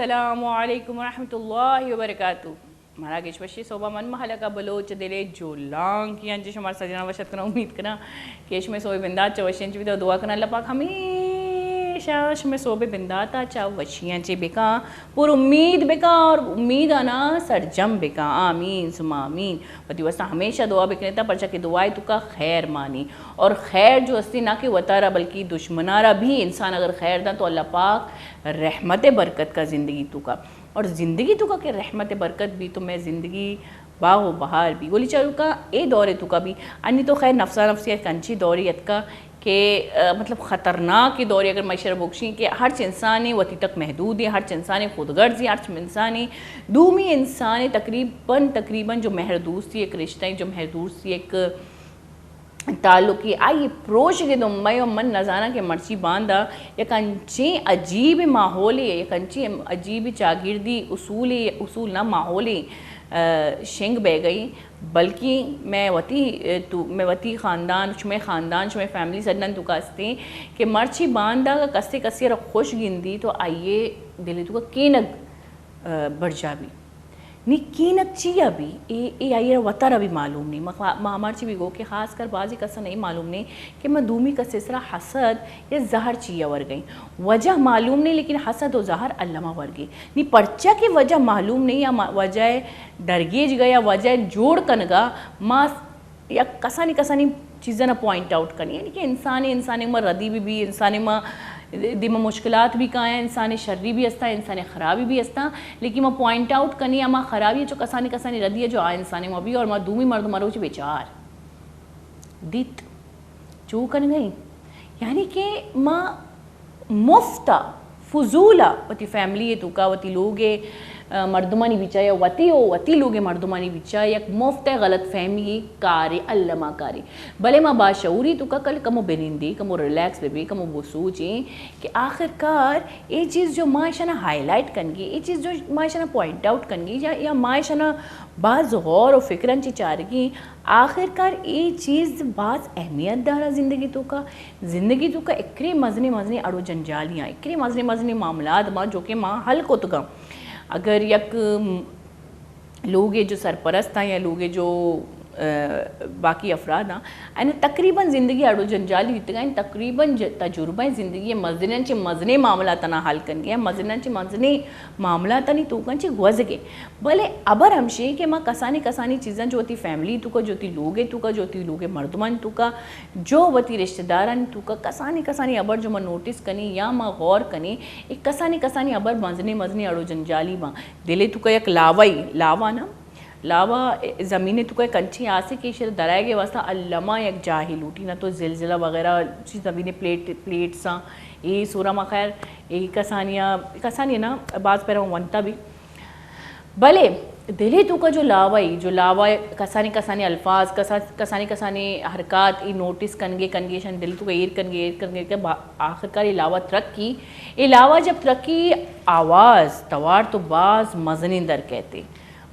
السلام علیکم ورحمۃ اللہ وبرکاتہ۔ مارا گیش وشی صوبہ من مہلکہ بلوچ دلے جولانگ کی انچے شما سجنا وشت کنا، امید کنا کہ شمے صوبے بندات چا وشی انچے بیتا۔ دعا کنا اللہ پاک ہمیشہ شمے صوبے بنداتا چا وشی انچے بکا، پر امید بکا اور امید آنا سرجم بکا۔ آمین ثم آمین۔ وتی واسطہ ہمیشہ دعا بکنے تا، پرچا کہ دعائے توکا خیر مانی، اور خیر جو استی نہ کہ وتارا بلکہ دشمنارا بھی انسان اگر خیر دا تو اللہ پاک رحمت برکت کا زندگی توکا۔ اور زندگی توکا کہ رحمت برکت بی تو مئے زندگی باغ و بہار بی۔ گولی چاروکا اے دورے توکا بی، انی تو خیر نفسا نفسی یک انچی دورے اتکا کہ، آ، مطلب خطرناک دورے اگر مشر بکشیں کہ ہرچ انسانی وتی تک محدود ہیں، ہرچ انسانی خود غرض ہیں، ہرچ انسانی دومی انسانی تقریباً، تقریباً جو مہر دوستی ایک رشتہ ہیں، جو مہر دوستی ایک تعلقی آئی پروش کے دمبئی و من نزاناں کہ مرچی باندا یک انچیں عجیب ماحولے، یک انچیں عجیب چاگردی اصولے، اصول نہ ماحولے، آ، شنگ بہ گئی، بلکہ میں وتی، آ، تو، میں وتی خاندان، شمے خاندان، شمے فیملی سڈن تو کستیں کہ مرچی باندا کسے کسے را خوش گندی تو آئیے دلی تو کینگ، آ، برجا بی۔ نی کینگ چیا بی؟ اے، اے آئی را وتارا بھی معلوم نہیں۔ ما، ما مرچی بھی گو کہ خاص کر بعضی کسا نہیں معلوم نہیں کہ ما دومی کسے سرا حسد یا زہر چیا ورگئیں۔ وجہ معلوم نہیں، لیکن حسد و زہر الما ورگے۔ نی پرچا کہ وجہ معلوم نہیں یا ما، وجہ درگیج گا یا وجہ جوڑ کنگا، ما یک کسانی کسانی چیزاں پوائنٹ آؤٹ کنی، یعنی کہ انسانی، انسانی ما ردی بھی بھی، انسانی ما دیما مشکلات بھی کایا، انسانی شری بھی استا، انسانی خرابی بھی استا، لیکن ما پوائنٹ آؤٹ کنی، اما خرابی جو کسانی کسانی ردی ہے جو آ انسانی ما بھی، اور ما دومی مردم مروچی بیچار دیت چو کن گئی، یعنی کہ ما مفت ء، فضول ء وتی فیملی ء توکا، وتی لوگ ء، آ، مردمانی بیچا یا وتی و وتی لوگ ء مردمانی بیچا یک مفت ء غلط فہمی کارے، الما کارے۔ بلے ما باشعوری توکا کل کمو بنندے، کمو ریلیکس بہ بے، کمو بسوچیں کہ آخر کار اے چیز جو ما اشانا ہائی لائٹ کنگی، اے چیز جو ما اشانا پوائنٹ آؤٹ کنگی یا، یا ما اشانا باز غور و فکرن چی چارگی، آخر کار اے چیز باز اہمیت دارا زندگی توکا۔ زندگی توکا اکرے مزنیں مزنیں اڑ و جنجالیاں، اکرے مزنیں مزنیں معاملات ما جو کہ ما حل کتگاں۔ اگر یک، م، لوگے جو سرپرست آں یا لوگے جو، آ، باقی افراد آں، یعنی تقریباً زندگی اڑ و جنجالی بیتگاں، یعنی تقریباً ج-، تجربہ زندگی مزنیں چہ مزنیں معاملاتاں حل کنگے، مزنیں چہ مزنیں معاملاتانی توکاں چہ گوزگے۔ بلے ابر ہمشی کہ ما کسانی کسانی چیزاں جو وتی فیملی توکا، جو وتی لوگے توکا، جو وتی لوگے مردمان توکا، جو وتی رشتہ داران توکا کسانی کسانی ابر جو ما نوٹس کنی یا ما غور کنی، اے کسانی کسانی ابر مزنی مزنی اڑو جنجالی باں۔ دلے توکا یک لاوہ ای، لاوہ نا، لاوہ زمینے توکا یک انچیں آسے کہ ایشرا درائگے واسطہ الما یک جاہے لوٹی، نہ تو زلزلہ وغیرہ چیز زمینے پلیٹ، پلیٹس آں، اے سورا ما خیر، اے کسانیا، کسانی نا باز پیرا ونتا بھی۔ بلے دلے توکا جو لاوہ ای، جو لاوہ کسانی کسانی الفاظ، کسا-، کسانی کسانی حرکات ای نوٹس کنگے، کنگے شان دل توکا ایر کنگے، ایر کنگے کہ با-، آخر کار ای لاوہ ترکی، ای لاوہ جب ترکی آواز توار تو باز مزنیں در کہتے،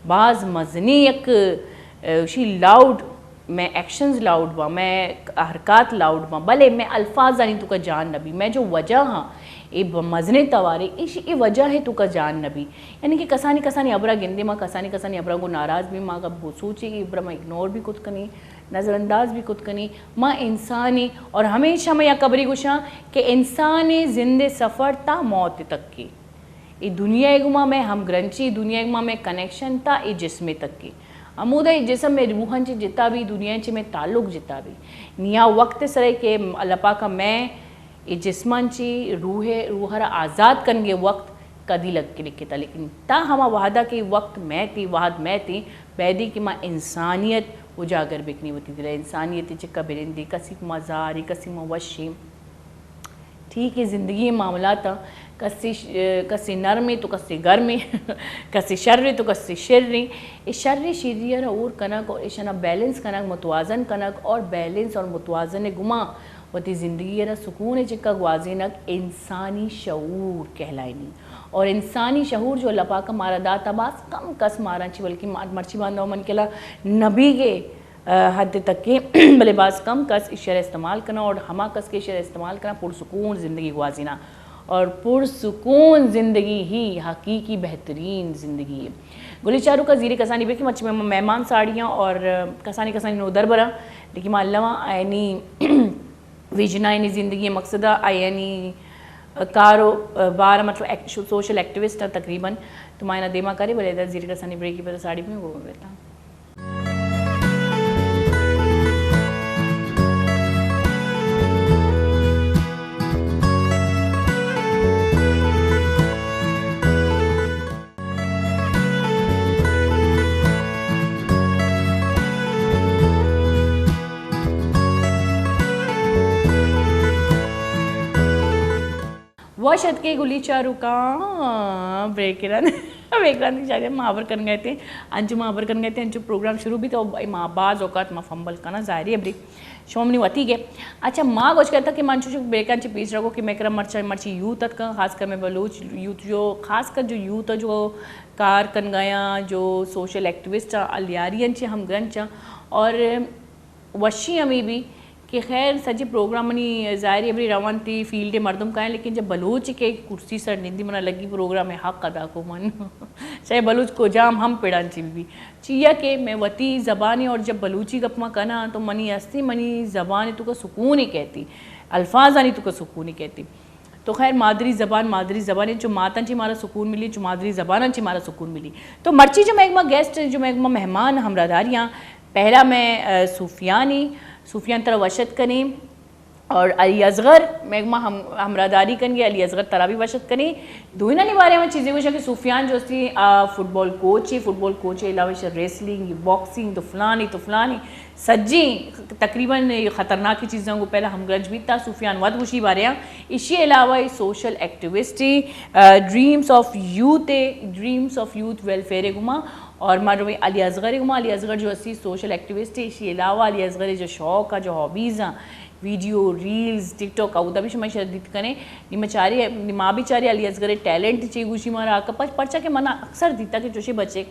باز مزنیں یک، اه، شی لاؤڈ مئے ایکشنز لاؤڈ باں، مئے حرکات لاؤڈ باں، بلے مئے الفاظانی توکا جان نہ بی۔ مئے جو وجہ ہاں، اے ب-، مزنیں توارے، ایش-، اے وجہ ہے توکا جان نہ بی۔ یعنی کہ کسانی کسانی ابرا گندے ما، کسانی کسانی ابرا گوں ناراض بی ما، اگا بسوچے اے ابرا ما اگنور بھی کت کنی، نظر انداز بھی کت کنی۔ ما انسانی اور ہمیشہ ما یک خبری گوشاں کہ انسانی زند سفر تا موت تک کی۔ اے دنیا ء گما مئے ہمگرنچی، دنیا ء گما مئے کنیکشن تا اے جسم ء تکی۔ ہمودا اے جسم مئے روحاں چہ جتا بی، دنیا چہ مئے تعلق جتا بی۔ نیا وقت سرے کہ اللہ پاک ء مئے اے جسمان چی روح، روح را آزاد کنگے وقت کدی لگ لکھتا، لیکن تا ہما وہدا کہ وقت مئے تی، وہد مئے تی، بیدی کہ ما انسانیت اجاگر بکنی وتی دل ء، انسانیت چکا بنندی، کسی ما زاری، کسی ما وشی۔ ٹھیک ہے، زندگی ء معاملات آں، کسے ش-، کسے نرمیں تو کسے گرمیں، کسے شریں تو کسے شریں۔ اے شر شری ء را اور کنگ اور ایشانا بیلنس کنگ، متوازن کنگ اور بیلنس اور متوازن ء گما وتی زندگی ء را سکون ء چکا گوازینگ انسانی شعور کہلائنی۔ اور انسانی شعور جو اللہ پاک ء مارا داتا، باز کم کس مارا چی، بلکہ مار-، مرچی باندا من کلا نبی گے ء حد تک کہ بلے باز کم کس ایشی ء استعمال کناں اور ہما کس کہ ایشی ء استعمال کناں پرسکون زندگی گوازیناں۔ اور پرسکون زندگی ہی حقیقی بہترین زندگی ہے۔ گلی چاروکا زیر کسانی بے کہ مچ میں مہمان ساڑیاں اور کسانی کسانی نو در براں، لیکن ما اللہ آئینی ویژن، آئینی زندگی مقصد، آئینی کار و بار، مطلب ایک-، سوشل ایکٹیوسٹ تقریباً۔ تو ما اینا دیما کرے، بلے ادا زیر کسانی بریکی پر ساڑی میں وہ بیتا۔ وش اتکے گلی چاروکاں، بریک رند، بریک رند شاید ما ہبر کن گئے تھے، انچو ما ہبر کن گئے تھے، انچو پروگرام شروع بھی تو ما بعض اوقات ما فمبل کنا، ظاہری ابری شما منی وتی گے۔ اچھا، ما گوش کرتا کہ من چوشو بریکاں چی پیش رکھو کہ میں کرا مرچی، مرچی یوتھ اتکا، خاص کر میں بلوچ یوتھ جو، خاص کر جو یوتھ جو کار کن گیا، جو سوشل ایکٹیوسٹ آ، الیاری انچی ہم گرنچ آ، اور وشی ہمیں بھی کہ خیر سجی پروگرام منی ظاہری ابری روان تی فیلڈ مردم کائیں، لیکن جب بلوچ کے کرسی سر نندی منا لگی پروگرام حق ادا کو من۔ چاہے بلوچ کجام ہم پڑان چی بھی، چیا کہ میں وتی زبانی اور جب بلوچی گپ ما کنا تو منی ہستی منی زبان تو کا سکون ہی کہتی، الفاظانی تو کا سکون ہی کہتی۔ تو خیر، مادری زبان، مادری زبان ہے، جو ماتاں چی مارا سکون ملی، جو مادری زباناں چی مارا سکون ملی۔ تو مرچی جو میں ایک ما گیسٹ، جو میں ایک ما مہمان ہمراہ داریاں، پہلا میں، آ، سفیانی، سفیان ترا وشت کنی، اور علی اصغر، میں ایک ما ہم-، ہمراہ داری کنگے، علی اصغر ترا بھی وشت کنی۔ دوئینانی بارے میں چیزیں گوشاں کہ سفیان جو اسی، آ، فٹبال کوچ ہے، فٹبال کوچ ہے علاوہ ریسلنگ، باکسنگ، تو فلانی، تو فلانی۔ سجیں تقریباً خطرناکی چیزاں گوں پہلا ہمگرنچ بیتا۔ سفیان وت گوشی بارے آں۔ ایشی علاوہ اے سوشل ایکٹیوسٹ اے، آ، ڈریمز آف یوتھ اے، ڈریمز آف یوتھ ویلفیئر اے گما، اور ما رویں علی اصغر اے گما۔ علی اصغر جو اسی سوشل ایکٹیوسٹ اے، ایشی علاوہ علی اصغر اے جو شوق آ، جو ہابیز آں، ویڈیو، ریلز، ٹک ٹاک، اودا بھی شما شاید دیت کنے۔ نی ما چاری، نی ما بھی چاری علی اصغر اے ٹیلنٹ چی گوشی مارا آکا پچ، پرچا کہ منا اکثر دیتا کہ چوشے بچے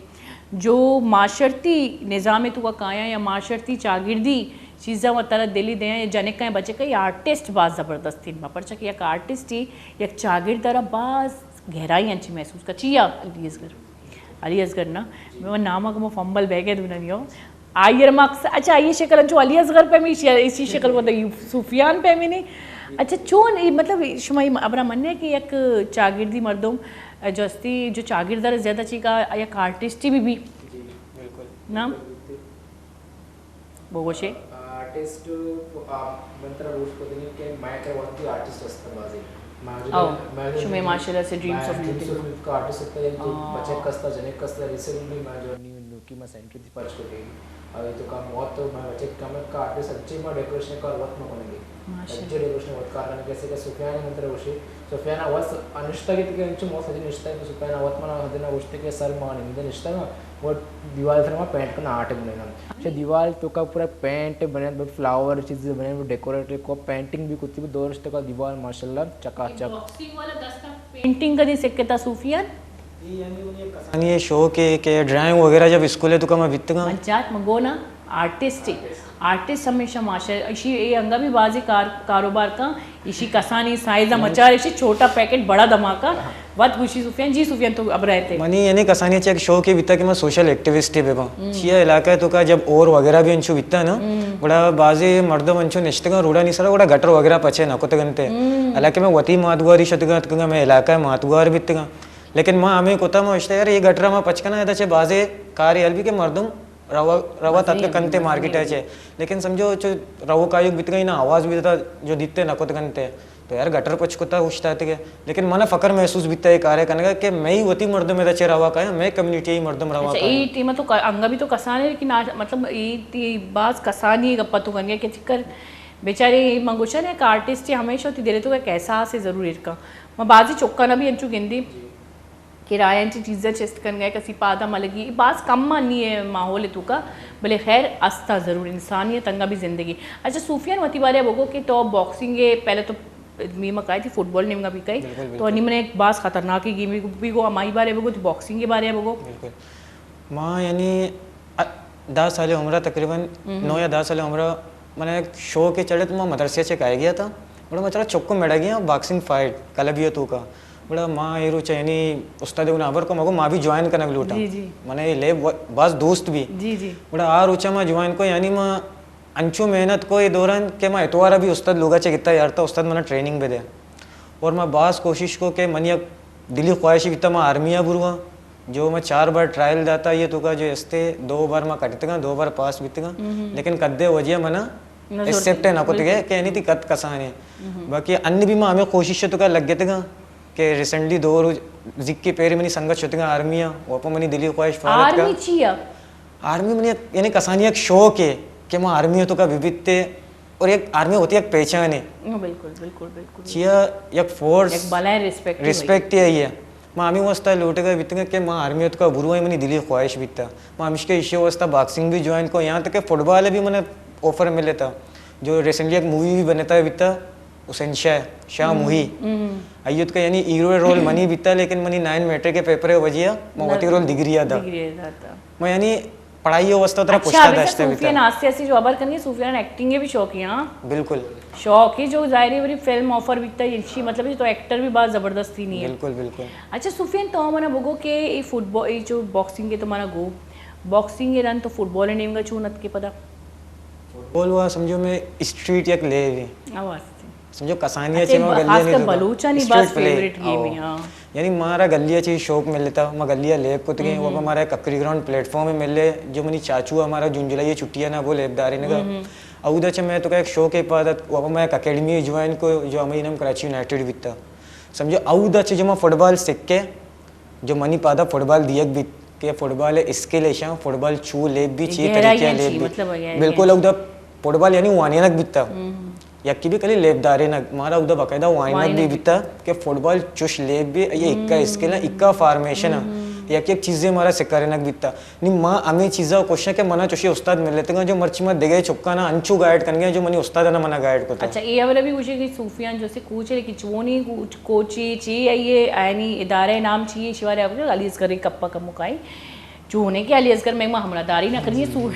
جو معاشرتی نظام ء توکا کایاں یا معاشرتی چاگردی چیزاں وتارا دلی دیاں یا جنکاں یا بچکاں، یا آرٹسٹ باز زبردستیں با، پرچا کہ یک آرٹسٹے یک چاگرد ء را باز گہرائی انچی محسوس کا۔ چیا علی اصغر؟ علی اصغر نا، میں نام ء گوں فمبل بیگ ء دوننی ہو۔ آئی ء را ما اکثر، اچھا، آئی ء شکل انچو علی اصغر پہ ہمیشی، اسی شکل کو تو سفیان پہ ہمینی۔ اچھا، چون اے مطلب شما اے ابرا مننے کہ یک چاگردی مردم جو استی، جو چاگرد ء زیادہ چیکا یک آرٹسٹ ہی بھی بھی۔ جی، بالکل۔ نا؟ بالکل۔ بگوشے۔ آرٹسٹ، آ، من ترا روچ کو دنی کہ مائے کرا وقت بھی آرٹسٹ ہستن بازی۔ ما جو او، میں جو شمے ماشاءاللہ سے dreams of youth. Dreams of youth کا آرٹسٹ ہستا ہے، تو او۔ بچک ہستا، جنک ہستا، ریسنٹلی میں جو نیو، نیو کی میں سینٹری تھی پرچ کو گئی۔ اور یہ تو کام بہت تو میں بچک کم ہے، کا آرٹسٹ اچھے میں ڈیکوریشن کا وقت میں بنے گی۔ ماشاءاللہ۔ اچھے ڈیکوریشن وقت کار کرنے کیسے کہ سفیان من ترا گوشے۔ سفیان وس انشتہ کی تکے انچو موت سجی نشتہ کہ سفیان وت منا ہدنا گوشتے کہ سر ما نندے نشتہ گا، وہ دیوال سر ما پینٹ کنا آرٹ بنے نا۔ اچھا، دیوال تو کا پورا پینٹ بنے، فلاور چیز بنے، ڈیکوریٹ کو پینٹنگ بھی کتی بھی دو رشتے کا دیوال ماشاءاللہ چکا چک۔ باکسنگ والا دستا پینٹنگ کدی سکتا سفیان؟ یہ یعنی انہیں کسانی یہ شوق ہے کہ ڈرائنگ وغیرہ جب اسکول ہے تو کا میں بیتگا۔ من چات منگو نا آرٹسٹ ہی۔ آرٹسٹ ہمیشہ ماشاء، اشی اے انگا بھی بازی کار، کاروبار کا، اشی کسانی سائز مچار، اشی چھوٹا پیکٹ بڑا دھماکہ۔ وت گوشی سفیان، جی سفیان تو اب رہتے۔ منی یعنی کسانی چک شوق ہی بیتا کہ میں سوشل ایکٹیوسٹ ہی بے با۔ چیا علاقہ تو کا جب اور وغیرہ بھی انچو بیتا نا، گڑا بازی مردم انچو نشتگا روڈا نی سرا گڑا گٹر وغیرہ پچے نہ کتگنتے۔ حالانکہ میں وتی ماتگواری شتگا اتکگا، میں علاقہ ماتگوار بیتگا۔ لیکن ما ہمیں کتا ما اشتا یار یہ گٹر ما پچ کنا ادا چے بازی کاری حل بھی کہ مردم روا، روا تتک کنتے مارکیٹ ہے چے۔ لیکن سمجھو چو رو کایوک بیتگا نا آواز بھی دیتا جو دیتے نہ کت کنتے۔ تو یار گٹر پچ کتا اوشتا تگے۔ لیکن منا فخر محسوس بیتا یہ کارے کنگا کہ میں وتی مردم ادا چے روا کایا، میں کمیونٹی ہی مردم روا اچھا، کایا۔ اے ٹیم تو ک-، انگا بھی تو کسانے، لیکن آج، مطلب، اے تی باز کسانی گپا تو کنگے کہ چکر بیچارے من گوشن ایک آرٹسٹ ہمیشہ تی دلے تو ایک احساس ضرور ارکا۔ ما بازی چکانا بھی انچو گندی۔ کرایہ انچی چیزاں چست کنگا، کسی پادا ملگی، باز کم آ نی اے ماحول توکا، بلے خیر استا ضرور انسانیت انگا بھی زندگی۔ اچھا سفیان وتی بارے بگو کہ تو باکسنگ اے، پہلے تو نیمگ کائی تھی فٹبال نیمگا بھی کائی، بالکل، تو بالکل۔ نی من ایک باز خطرناک گیم بھی گو، ہمائی بارے بگو، تو باکسنگ کے بارے بگو۔ بالکل۔ ما یعنی ا-، دہ سال عمرہ تقریباً ہم۔ نو یا دہ سال عمرہ من ایک شوق چڑھے تو ما مدرسے سے کائے گیا تھا۔ گڑا ما چرا چکو مڑگی آں باکسنگ فائٹ کلب ءِ توکا۔ گڑا ما اے روچا یعنی استاد ءَ گوں ہبر کو، ما گو ما بھی جوائن کنگ لوٹاں۔ جی، جی۔ من اے لیب و-، باز دوست بھی۔ جی، جی۔ گڑا آ روچا ما جوائن کو، یعنی ما انچو محنت کو اے دوران کہ ما اتوارا بھی استاد لوگا چہ گتا یارتا، استاد منا ٹریننگ بدے۔ اور ما باز کوشش کو کہ من یک دلی خواہشی بیتا ما آرمی ءَ برواں۔ جو ما چار بار ٹرائل داتا، یہ توکا جو استے دو بار ما کٹتگاں، دو بار پاس بیتگاں، لیکن کدے وجہ منا ایکسپٹ نہ کتگے کہ یعنی تی کت کسانے۔ باقی ان بھی ما ہمیں کوشش توکا لگتگاں کہ ریسنٹلی دو روچ زکی پیری منی سنگت شتگاں آرمی ءَ، واپا منی دلی خواہش فارغ آرمی چی ہے؟ آرمی منی یک، یعنی کسانی یک شوق ہے کہ ما آرمی توکا ببیتے۔ اور یک آرمی ہوتی یک پہچان ہے۔ ہاں، بالکل، بالکل، بالکل۔ چیا یک فورس، یک بلائیں ریسپیکٹ ہی ہوئی۔ ریسپیکٹ ہی ہے۔ ما ہمیں واسطہ لوٹگا بیتگا کہ ما آرمی توکا برواں، منی دلی خواہش بیتا۔ ما ہمشکہ ایشی واسطہ باکسنگ بھی جوائن کو، یہاں تک کہ فٹ بال بھی منا آفر ملے تھا۔ جو ریسنٹلی یک مووی بھی بنتا بیتا، حسین شاہ، شاہ موہی۔ ایوت کا یعنی ہیرو رول منی بیتا، لیکن منی نائن میٹرک کے پیپر وجہ ما وتی رول دگری دا۔ دگری داتا۔ ما یعنی پڑھائی ءِ واسطہ ترا اچھا، پشتا ابھی داشتہ صوفیہ بیتا۔ ناستے اسی جو خبر کرنی، صوفیہ ایکٹنگ ءِ بھی شوقی، ہاں؟ بالکل۔ شوق ہے جو ظاہر ہے بری فلم آفر بیتا، انشی مطلب تو ایکٹر بھی باز زبردستی نہیں ہے۔ بالکل، بالکل۔ اچھا صوفیہ، تو منا بگو کہ اے فٹ بال، اے جو باکسنگ ہے تو منا گو، باکسنگ ءِ رند تو فٹ بال ءِ نیمگا چون اتکے پدا؟ فٹ بال وا سمجھو میں اسٹریٹ یک لیب ہے۔ آواز۔ سمجھو کسانی اچھا، چے ما گلی خاص کر بلوچانی باز فیورٹ گیم ہے، ہاں۔ یعنی مارا گلی چے شوق ملتا، ما گلی لیب کتگیں، وہ ہمارا ککری گراؤنڈ پلیٹ فارم ملے، جو منی چاچو ہمارا جون جولائی چھٹیاں نا وہ لیب دارے نگا۔ اودا چے میں تو کا ایک شوق ہے پادا، وہ میں ایک اکیڈمی جوائن کو، جو ہمیں نام کراچی یونائیٹڈ بیتا۔ سمجھو اودا چے جو ما فٹ بال سکے، جو منی پادا فٹ بال دیگ بیت کہ فٹ بال اسکل ایشاں، فٹ بال چو لیب بی، چی طریقہ لیب بی۔ مطلب، بالکل، اودا فٹ بال یعنی وانینگ بیتا۔ یکی بھی کلی لیب دارینگ، مارا اودا باقاعدہ وانینگ بھی بیتا کہ فٹ بال چوش لیب بی، یہ اکا اسکل ہے، اکا فارمیشن ہے، یک یک چیزیں مارا سکھارینگ بیتا۔ نی ما ہمیں چیزا کوشاں کہ منا چوشی استاد ملتگاں جو مرچی ما دگہ چکانا انچو گائیڈ کنگے جو منی استاد نا منا گائیڈ کتا۔ اچھا، اے ہبر بھی گوشے کہ صوفیان جو سے کوچ ہے کہ چونی کوچ، کوچی چی ہے، یہ آئینی ادارہ نام چی ہے، شوارے آپ علی اصغر کپا کم مکائی۔ چونے کہ علی اصغر میں ہمراہ داری نہ کریے سو۔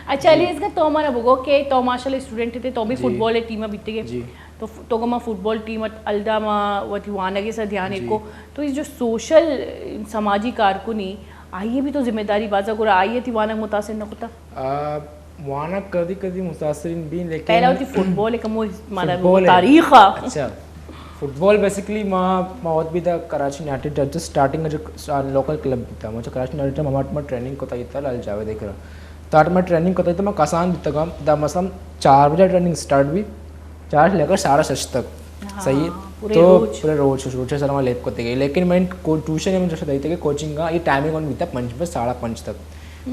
اچھا علی اصغر، تو ہمارا بگو کہ تو ماشاءاللہ اسٹوڈنٹ تھے، تو بھی فٹ بال ٹیم بیتے گئے۔ تو ف-، تو گما فٹ بال ٹیم ات، الدا ما وتی وانگے سا دھیان کو۔ تو اس جو سوشل، سماجی کارکنی، آئیے بھی تو ذمہ داری بازا گرا، آئیے تی وانگ متاثر نہ کتا؟ آ، وانگ کدی کدی متاثرین بھی، لیکن پہلا وتی فٹ بال ایک مو-، مانا فٹ بال ہے۔ تاریخ آ۔ اچھا، فٹ بال بیسیکلی ما، ما وت بھی دا کراچی یونائیٹڈ جسٹ سٹارٹنگ جو لوکل کلب بیتا، ما کراچی یونائیٹڈ ما، ما ٹریننگ کتا، لال جاوید کرا۔ تاٹ ما ٹریننگ کتا تو ما کسان بیتگاں، دا مثلاً چار بجے ٹریننگ سٹارٹ بھی، چار سے لے کر ساڑھے شش تک۔ صحیح ہے؟ تو پورے روچ، روچ سر ما لیب کتے گئے، لیکن میں کو-، ٹیوشن میں جیسے دیتے کہ کوچنگ کا یہ ٹائمنگ آن بیتا پنچ بجے ساڑھے پنچ تک۔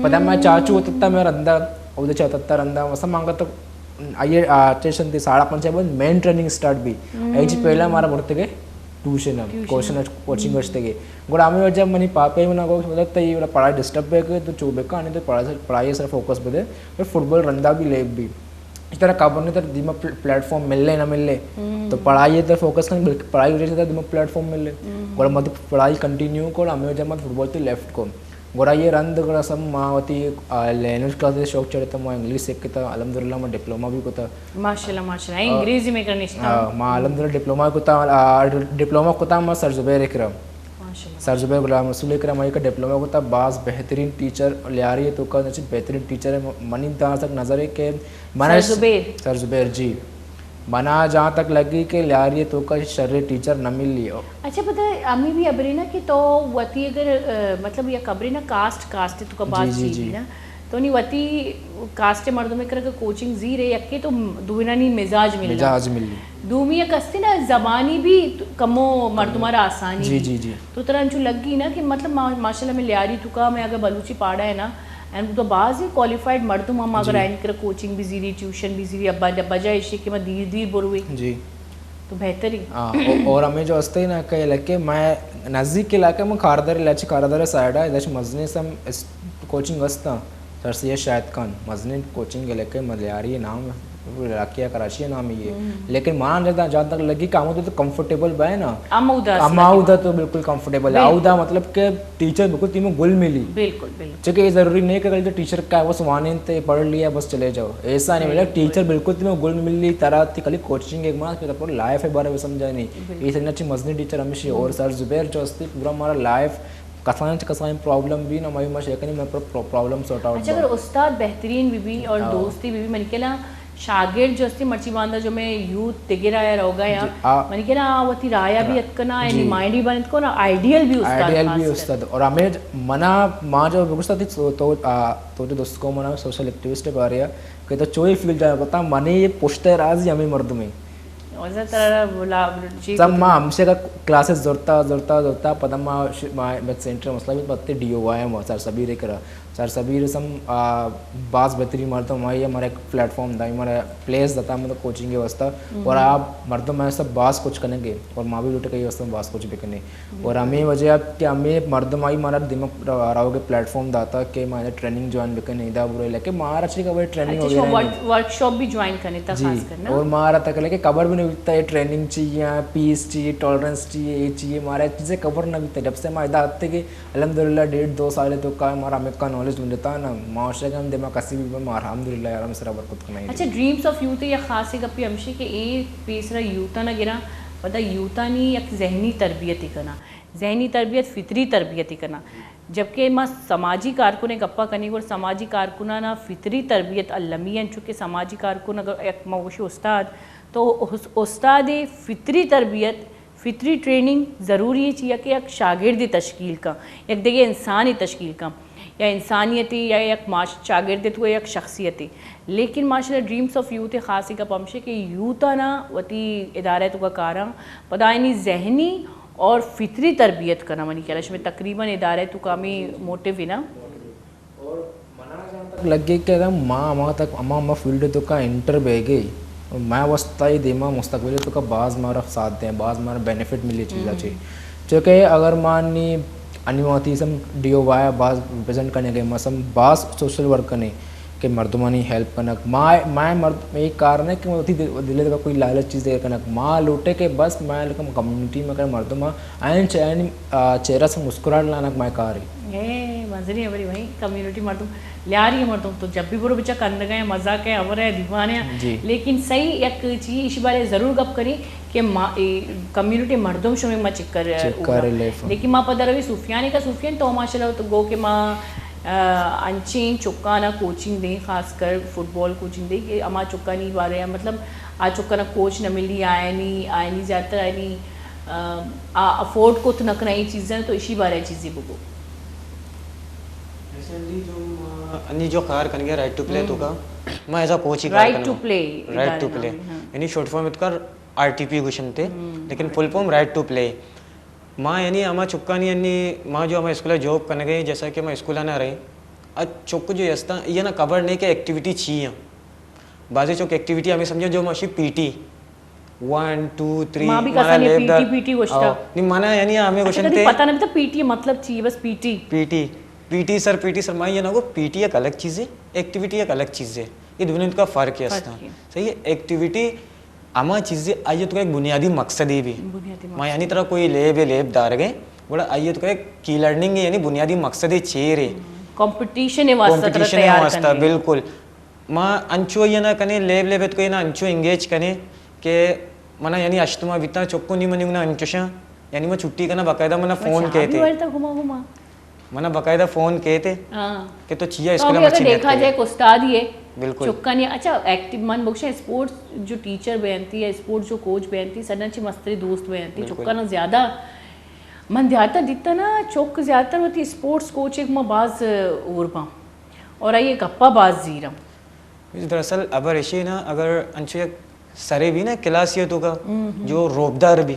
پتہ میں چاچو ہوتا تھا، میں رندا، او دے چاہتا تھا رندا، مثلاً مانگا تو آئیے، آ، ٹیوشن تھی ساڑھے پنچ بجے بعد مین ٹریننگ سٹارٹ بھی۔ ایک جی پہلا ہمارا بڑھتے گئے ٹیوشن ہے، ٹیوشن۔ کوچنگ، کوچنگ بچتے گئے۔ گڑا ہمیں وجہ منی پاپا ہی منا کو مطلب تو یہ پڑھائی ڈسٹرب ہے کہ تو چو بکا نہیں تو پڑھائی سر، پڑھائی سر فوکس بدے، پھر فٹ بال رندا بھی لیب بھی۔ اس طرح کابل نے تر دیما پل-، پلیٹ فارم مل لے نہ مل لے، تو پڑھائی تر فوکس کریں، بلکہ پڑھائی وجہ سے تر دیما پلیٹ فارم مل لے۔ گڑا مت پڑھائی کنٹینیو کو، ہمیں وجہ مت فٹ بال تے لیفٹ کو۔ گڑا یہ رند گڑا سب ما وتی، آ، لینگویج کلاس شوق چڑھتا، ما انگلش سیکھتا، الحمدللہ ما ڈپلوما بھی کتا۔ ماشاءاللہ، ماشاءاللہ، انگریزی میں کرنی چاہتا۔ ہاں، ما الحمدللہ ڈپلوما کتا، آ، ڈ-، ڈپلوما کتا ما سر زبیر کرا۔ ماشاءاللہ۔ سر زبیر غلام رسول کرا ما یک ڈپلوما کتا، باز بہترین ٹیچر، لیاری توکا بہترین ٹیچر ہے۔ منی داں تک نظر ہے کہ من سر زبیر۔ سر زبیر، جی۔ منا جہاں تک لگی کہ لیاری توکا شر ٹیچر نہ ملی۔ اچھا، پتہ ہمیں بھی ابرینا کہ تو وتی اگر، آ، مطلب یک ابرینا کاسٹ، کاسٹ توکا بات چی بھی نا۔ تو نی وتی کاسٹ مردم کرا کہ کوچنگ زیرے، یکے تو دوینانی مزاج ملنا۔ مزاج ملی۔ دومی یک استے نا زبانی بھی کمو مردم را آسانی جی، بھی۔ جی، جی۔ تو ترا انچو لگی نا کہ مطلب ما-، ماشاءاللہ میں لیاری توکا میں اگر بلوچی پاڑا ہے نا، اینڈ تو باز ہی کوالیفائیڈ مردم ہم اگر جی۔ آئین کرا کوچنگ بھی زیری، ٹیوشن بھی زیری، ابا، بجائے اشی کہ ما دیر دیر بروے۔ جی۔ تو بہتر ہی۔ ہاں، او-، اور ہمیں جو ہستے نا کہ علاقے میں نزدیک علاقے میں کاردار علاقے، کاردار سائیڈ ہے، ادھر مزنے سے ہم اس کوچنگ ہستا، سر سید شاہد خان، مزنے کوچنگ علاقے ملیاری نام ہے۔ علاقے ءَ کراچی ءِ نام ئے۔ لیکن منا جہاں، جہاں تک لگی کہ ہمودا تو کمفرٹیبل بئے نا۔ ہمودا ہمودا تو بالکل کمفرٹیبل ہے۔ بالکل۔ ہمودا مطلب کہ ٹیچر بالکل تیمو گل ملی۔ بالکل، بالکل۔ چونکہ یہ ضروری نہیں کہ کل ٹیچر کا بس وانینتے پڑھ لیا بس چلے جاؤ۔ ایسا نہیں، نہیں، مطلب ٹیچر بالکل۔ بالکل تیمو گل ملی، ترا تی کلی کوچنگ ایک ماہ، پھر پورا لائف ءِ بارے سمجھانی۔ بالکل۔ یہ سب اچھی مزنی ٹیچر ہمیشہ اور سر زبیر جو استی پورا ہمارا لائف کسان چہ کسان پرابلم بی نا، مئی ما شیکنی میں پر-، پر-، پرابلم سارٹ آؤٹ اچھا، اگر استاد بہترین بی بی اور ہاں۔ دوستی بی بی، منی کلا شاگرد جو استی مرچی باندا جو میں یوتھ دگرا یا روگا یا جی، آ، منی کلا آ وتی رایا بھی ہاں۔ اتکنا، جی۔ یعنی مائنڈ بھی بنت کو نا، آئیڈیل بھی استاد آئیڈیل خاص بھی کر۔ استاد۔ اور ہمیں ج-، منا، ما جو بگوشتا تھی تو، تو، آ، تو جو دوست کو منا سوشل ایکٹیوسٹ بارے کہ تو چوئی فیلڈ جا پتا، منے یہ پشت راز ہی ہمیں مردمیں۔ اور زیادہ تر بلا-، جی، سب ما ہمشہ کا کلاسز زورتا، زورتا، زورتا، پدا ما ش-، ما بچ سینٹر مسئلہ بھی پتے ڈی او وائی ہم سر سبیر کرا۔ سر سبیر سم، آ، باز بہترین مردم، ہمارے، ہمارا ایک پلیٹ فارم دا، ہمارا پلیس داتا، مطلب کوچنگ کے واسطہ۔ اور آپ مردم میں سب باز کچھ کریں گے اور ما بھی لوٹے کئی واسطہ باز کچھ بکنے۔ اور ہمیں وجہ ہے کہ ہمیں مردم آئی ہمارا دماغ را-، راوگ پلیٹ فارم داتا کہ ما ٹریننگ جوائن بکنے، ادا برو، لیکن مارا چی خبر ٹریننگ اچھا، وغیرہ شما نہیں۔ ورک-، ورکشاپ بھی جوائن کرنے تا جی۔ خاص کرنا۔ اور مارا تک لے کہ خبر بھی نہیں ہوتا یہ ٹریننگ چاہیے، پیس چاہیے، ٹالرنس چاہیے، یہ چاہیے، مارا چیزیں خبر نہ بیتا۔ جب سے ما ادا آتے کہ الحمدللہ ڈیڑھ دو سال تو کا مارا ہمیں کا نالج ملتا نا، معاشرے کا ہم دماغ کسی بھی بم الحمدللہ یار ہم سرا برکت کنا ہی۔ اچھا، ڈریمز آف یوتھ یا خاص گپی ہمشی کہ اے پیسرا یوتھانا گرا، پدا یوتھانی یک ذہنی تربیت ہی کنا۔ ذہنی تربیت، فطری تربیت ہی کنا۔ جبکہ ما سماجی کارکن گپا کنی، گڑا سماجی کارکنانا فطری تربیت المی انت، چونکہ سماجی کارکن اگر یک ما گوشی استاد، تو اس-، استاد فطری تربیت، فطری ٹریننگ ضروری ہے چیا کہ یک شاگردے تشکیل کن، یک دگہ انسانے تشکیل کن، یا انسانیتے یا یک معاش-، شاگردے تو یک شخصیتے۔ لیکن ماشاءاللہ ڈریمز آف یوتھ خاصی گپ ہمشے کہ یوتھانا وتی ادارہ تو کا کاراں پدا آئینی ذہنی اور فطری تربیت کنا، منی خیال شمے تقریباً ادارہ تو کا ہمیں موٹو ہے نا۔ اور منا جہاں تک لگے کہ اگر ما ہما تک ہما ہما فیلڈ تو کا انٹر بہ گئی، میں واسطہ ہی دیما مستقبل تو کا باز مارا ساتھ دیں، باز مارا بینیفٹ ملی چیزا چی۔ چونکہ اگر ما انی انی وقتی سم ڈی او وائی باز ریپرزینٹ کرنے گئے، مثلاً باز سوشل ورک کرنے کہ مردمانی ہیلپ کنک۔ ما، ما مرد، اے کار نہ کہ وتی دل، دل ء کوئی لالچ چیزے کنک۔ ما لوٹے کہ بس ما لکم کمیونٹی میں کر مردم آ، این چ-، این، آ، چہرہ سے مسکراہٹ لانک ما کار ہے۔ اے مزنی ہبری بھائی، کمیونٹی مردم، لیاری مردم تو جب بھی برو بچا کندگا ہے، مزاق ہے، ہبر ہے، دیوانے ہیں۔ جی۔ لیکن صحیح یک چیز اسی بارے ضرور گپ کری کہ ما، اے کمیونٹی مردم شمے ما چکر چکر اوڑا۔ لیفن۔ لیکن ما پدا روی صوفیانے کا صوفیان تو ماشاءاللہ تو گو کہ ما آ، انچیں چکانا کوچنگ دیں، خاص کر فٹبال کوچنگ دیں کہ ہما چکانی بارے ء، مطلب، آ چکانا کوچ نہ ملی، آیانی، آیانی زیادہ تر آیانی، آ، آ افورڈ کت نہ کناں اے چیزاں، تو اشی بارے ء چیزے بگو۔ ریسنٹلی جو ما انی جو کار کنگے رائٹ ٹو پلے تو کا، ما ایز ا کوچ ہی کار رائٹ ٹو کنوں۔ پلے رائٹ ٹو ادارے پلے۔ نام ہے، ہاں۔ یعنی شارٹ فارم ات کر آر ٹی پی گوشنتے، لیکن full form right to play. ما یعنی ہما چکانی یعنی ما جو ہما اسکول ء جاب کنگ ء، جیسا کہ ما اسکول ء نہ رہے، ا چک جو استاں، یہ نہ خبر نہیں کہ ایکٹیویٹی چی ہیں۔ بعضی چک ایکٹیویٹی ہمیں سمجھو جو ماشی P T, one, two, three, ما بھی مانا کسانی لیب پی ٹی، دار، پی ٹی گوشتا۔ او، نہیں، مانا یعنی ہمیں اچھا، گوشنتے کدی پتہ نہیں تھا پی ٹی مطلب چی ہے، بس P T. P T, P T sir, P T sir, ما یہ نہ گو، پی ٹی ایک الگ چیز ہے، ایکٹیویٹی ایک الگ چیز ہے۔ یہ دونوں کا فرق ہے فرق استاں۔ ہے۔ صحیح ہے، ایکٹیویٹی ہما چیزے آئی ء تو یک بنیادی مقصدے بی۔ بنیادی ما مقصد۔ یعنی ترا کوئی لیب ہے، لیب دارگ ہے، گڑا آئی ء تو یک کی لرننگ ہے، یعنی بنیادی مقصدے چیر ہے۔ کمپٹیشن ہے واسطہ ترا کمپٹیشن ہے تیار واسطہ، کرنے۔ بالکل۔ ما انچو یہ نہ کنے لیب لیب ات کو یہ نہ انچو انگیج کنے کہ منا یعنی ہشت ماہ بیتا چکو نی منی گنا انچوشاں، یعنی ما چھٹی کنا باقاعدہ منا فون کہتے۔ گھما گھما۔ منا باقاعدہ فون کیتے ہاں۔ کہ تو چیا تو اسکول بھی میں اگر مچی دیکھا جائے کہ استاد ہی ہے۔ بالکل۔ چکا نہیں، اچھا، ایکٹیو من بخشا اسپورٹس جو ٹیچر بینتی یا اسپورٹس جو کوچ بینتی، سڈا چی مستری دوست بینتی، بالکل۔ چکا نا زیادہ من دیاتا دیتا نا، چک زیادہ تر ہوتی اسپورٹس کوچ ایک ما باز اور باں اور آئیے گپا باز زیرم۔ دراصل ہبر ایشی نا، اگر انچو یک سرے بھی نا کلاسی تو کا جو روبدار بھی،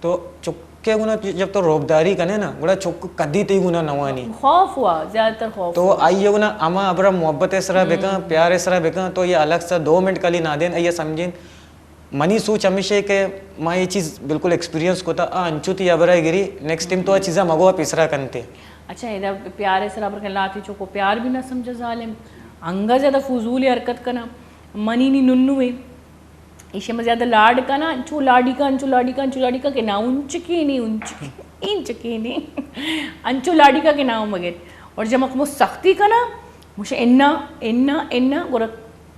تو چکے گنا جب تو روبداری کنے نا، گڑا چک کدی تی گنا نوانی۔ خوف ہوا، زیادہ تر خوف تو ہوا۔ آئیے گنا اما ابرا محبت سرا بکن، پیار سرا بکن، تو یہ الگ سا دو منٹ کلی نہ دین، یہ سمجھین۔ منی سوچ ہمیشہ ہے کہ ما یہ چیز بالکل ایکسپیرینس کو تھا، آ انچو تی ابرا گری، نیکسٹ ٹائم تو آ چیزا مگو پیسرا کنتے۔ اچھا، ادا پیار سرا بر کن لاتی چکو پیار بھی نہ سمجھا ظالم، انگا زیادہ فضول حرکت کنا۔ منی نی ننو اے، ایشی ما زیادہ لاڈ کنا، انچو لاڈی کا، انچو لاڈی کا، انچو لاڈی کا کہ نا انچکے نے، انچکے، انچکے نے، انچو لاڈی کا کہ نا مگر۔ اور جب مخ مو سختی کنا، مش انا، انا، انا، گورا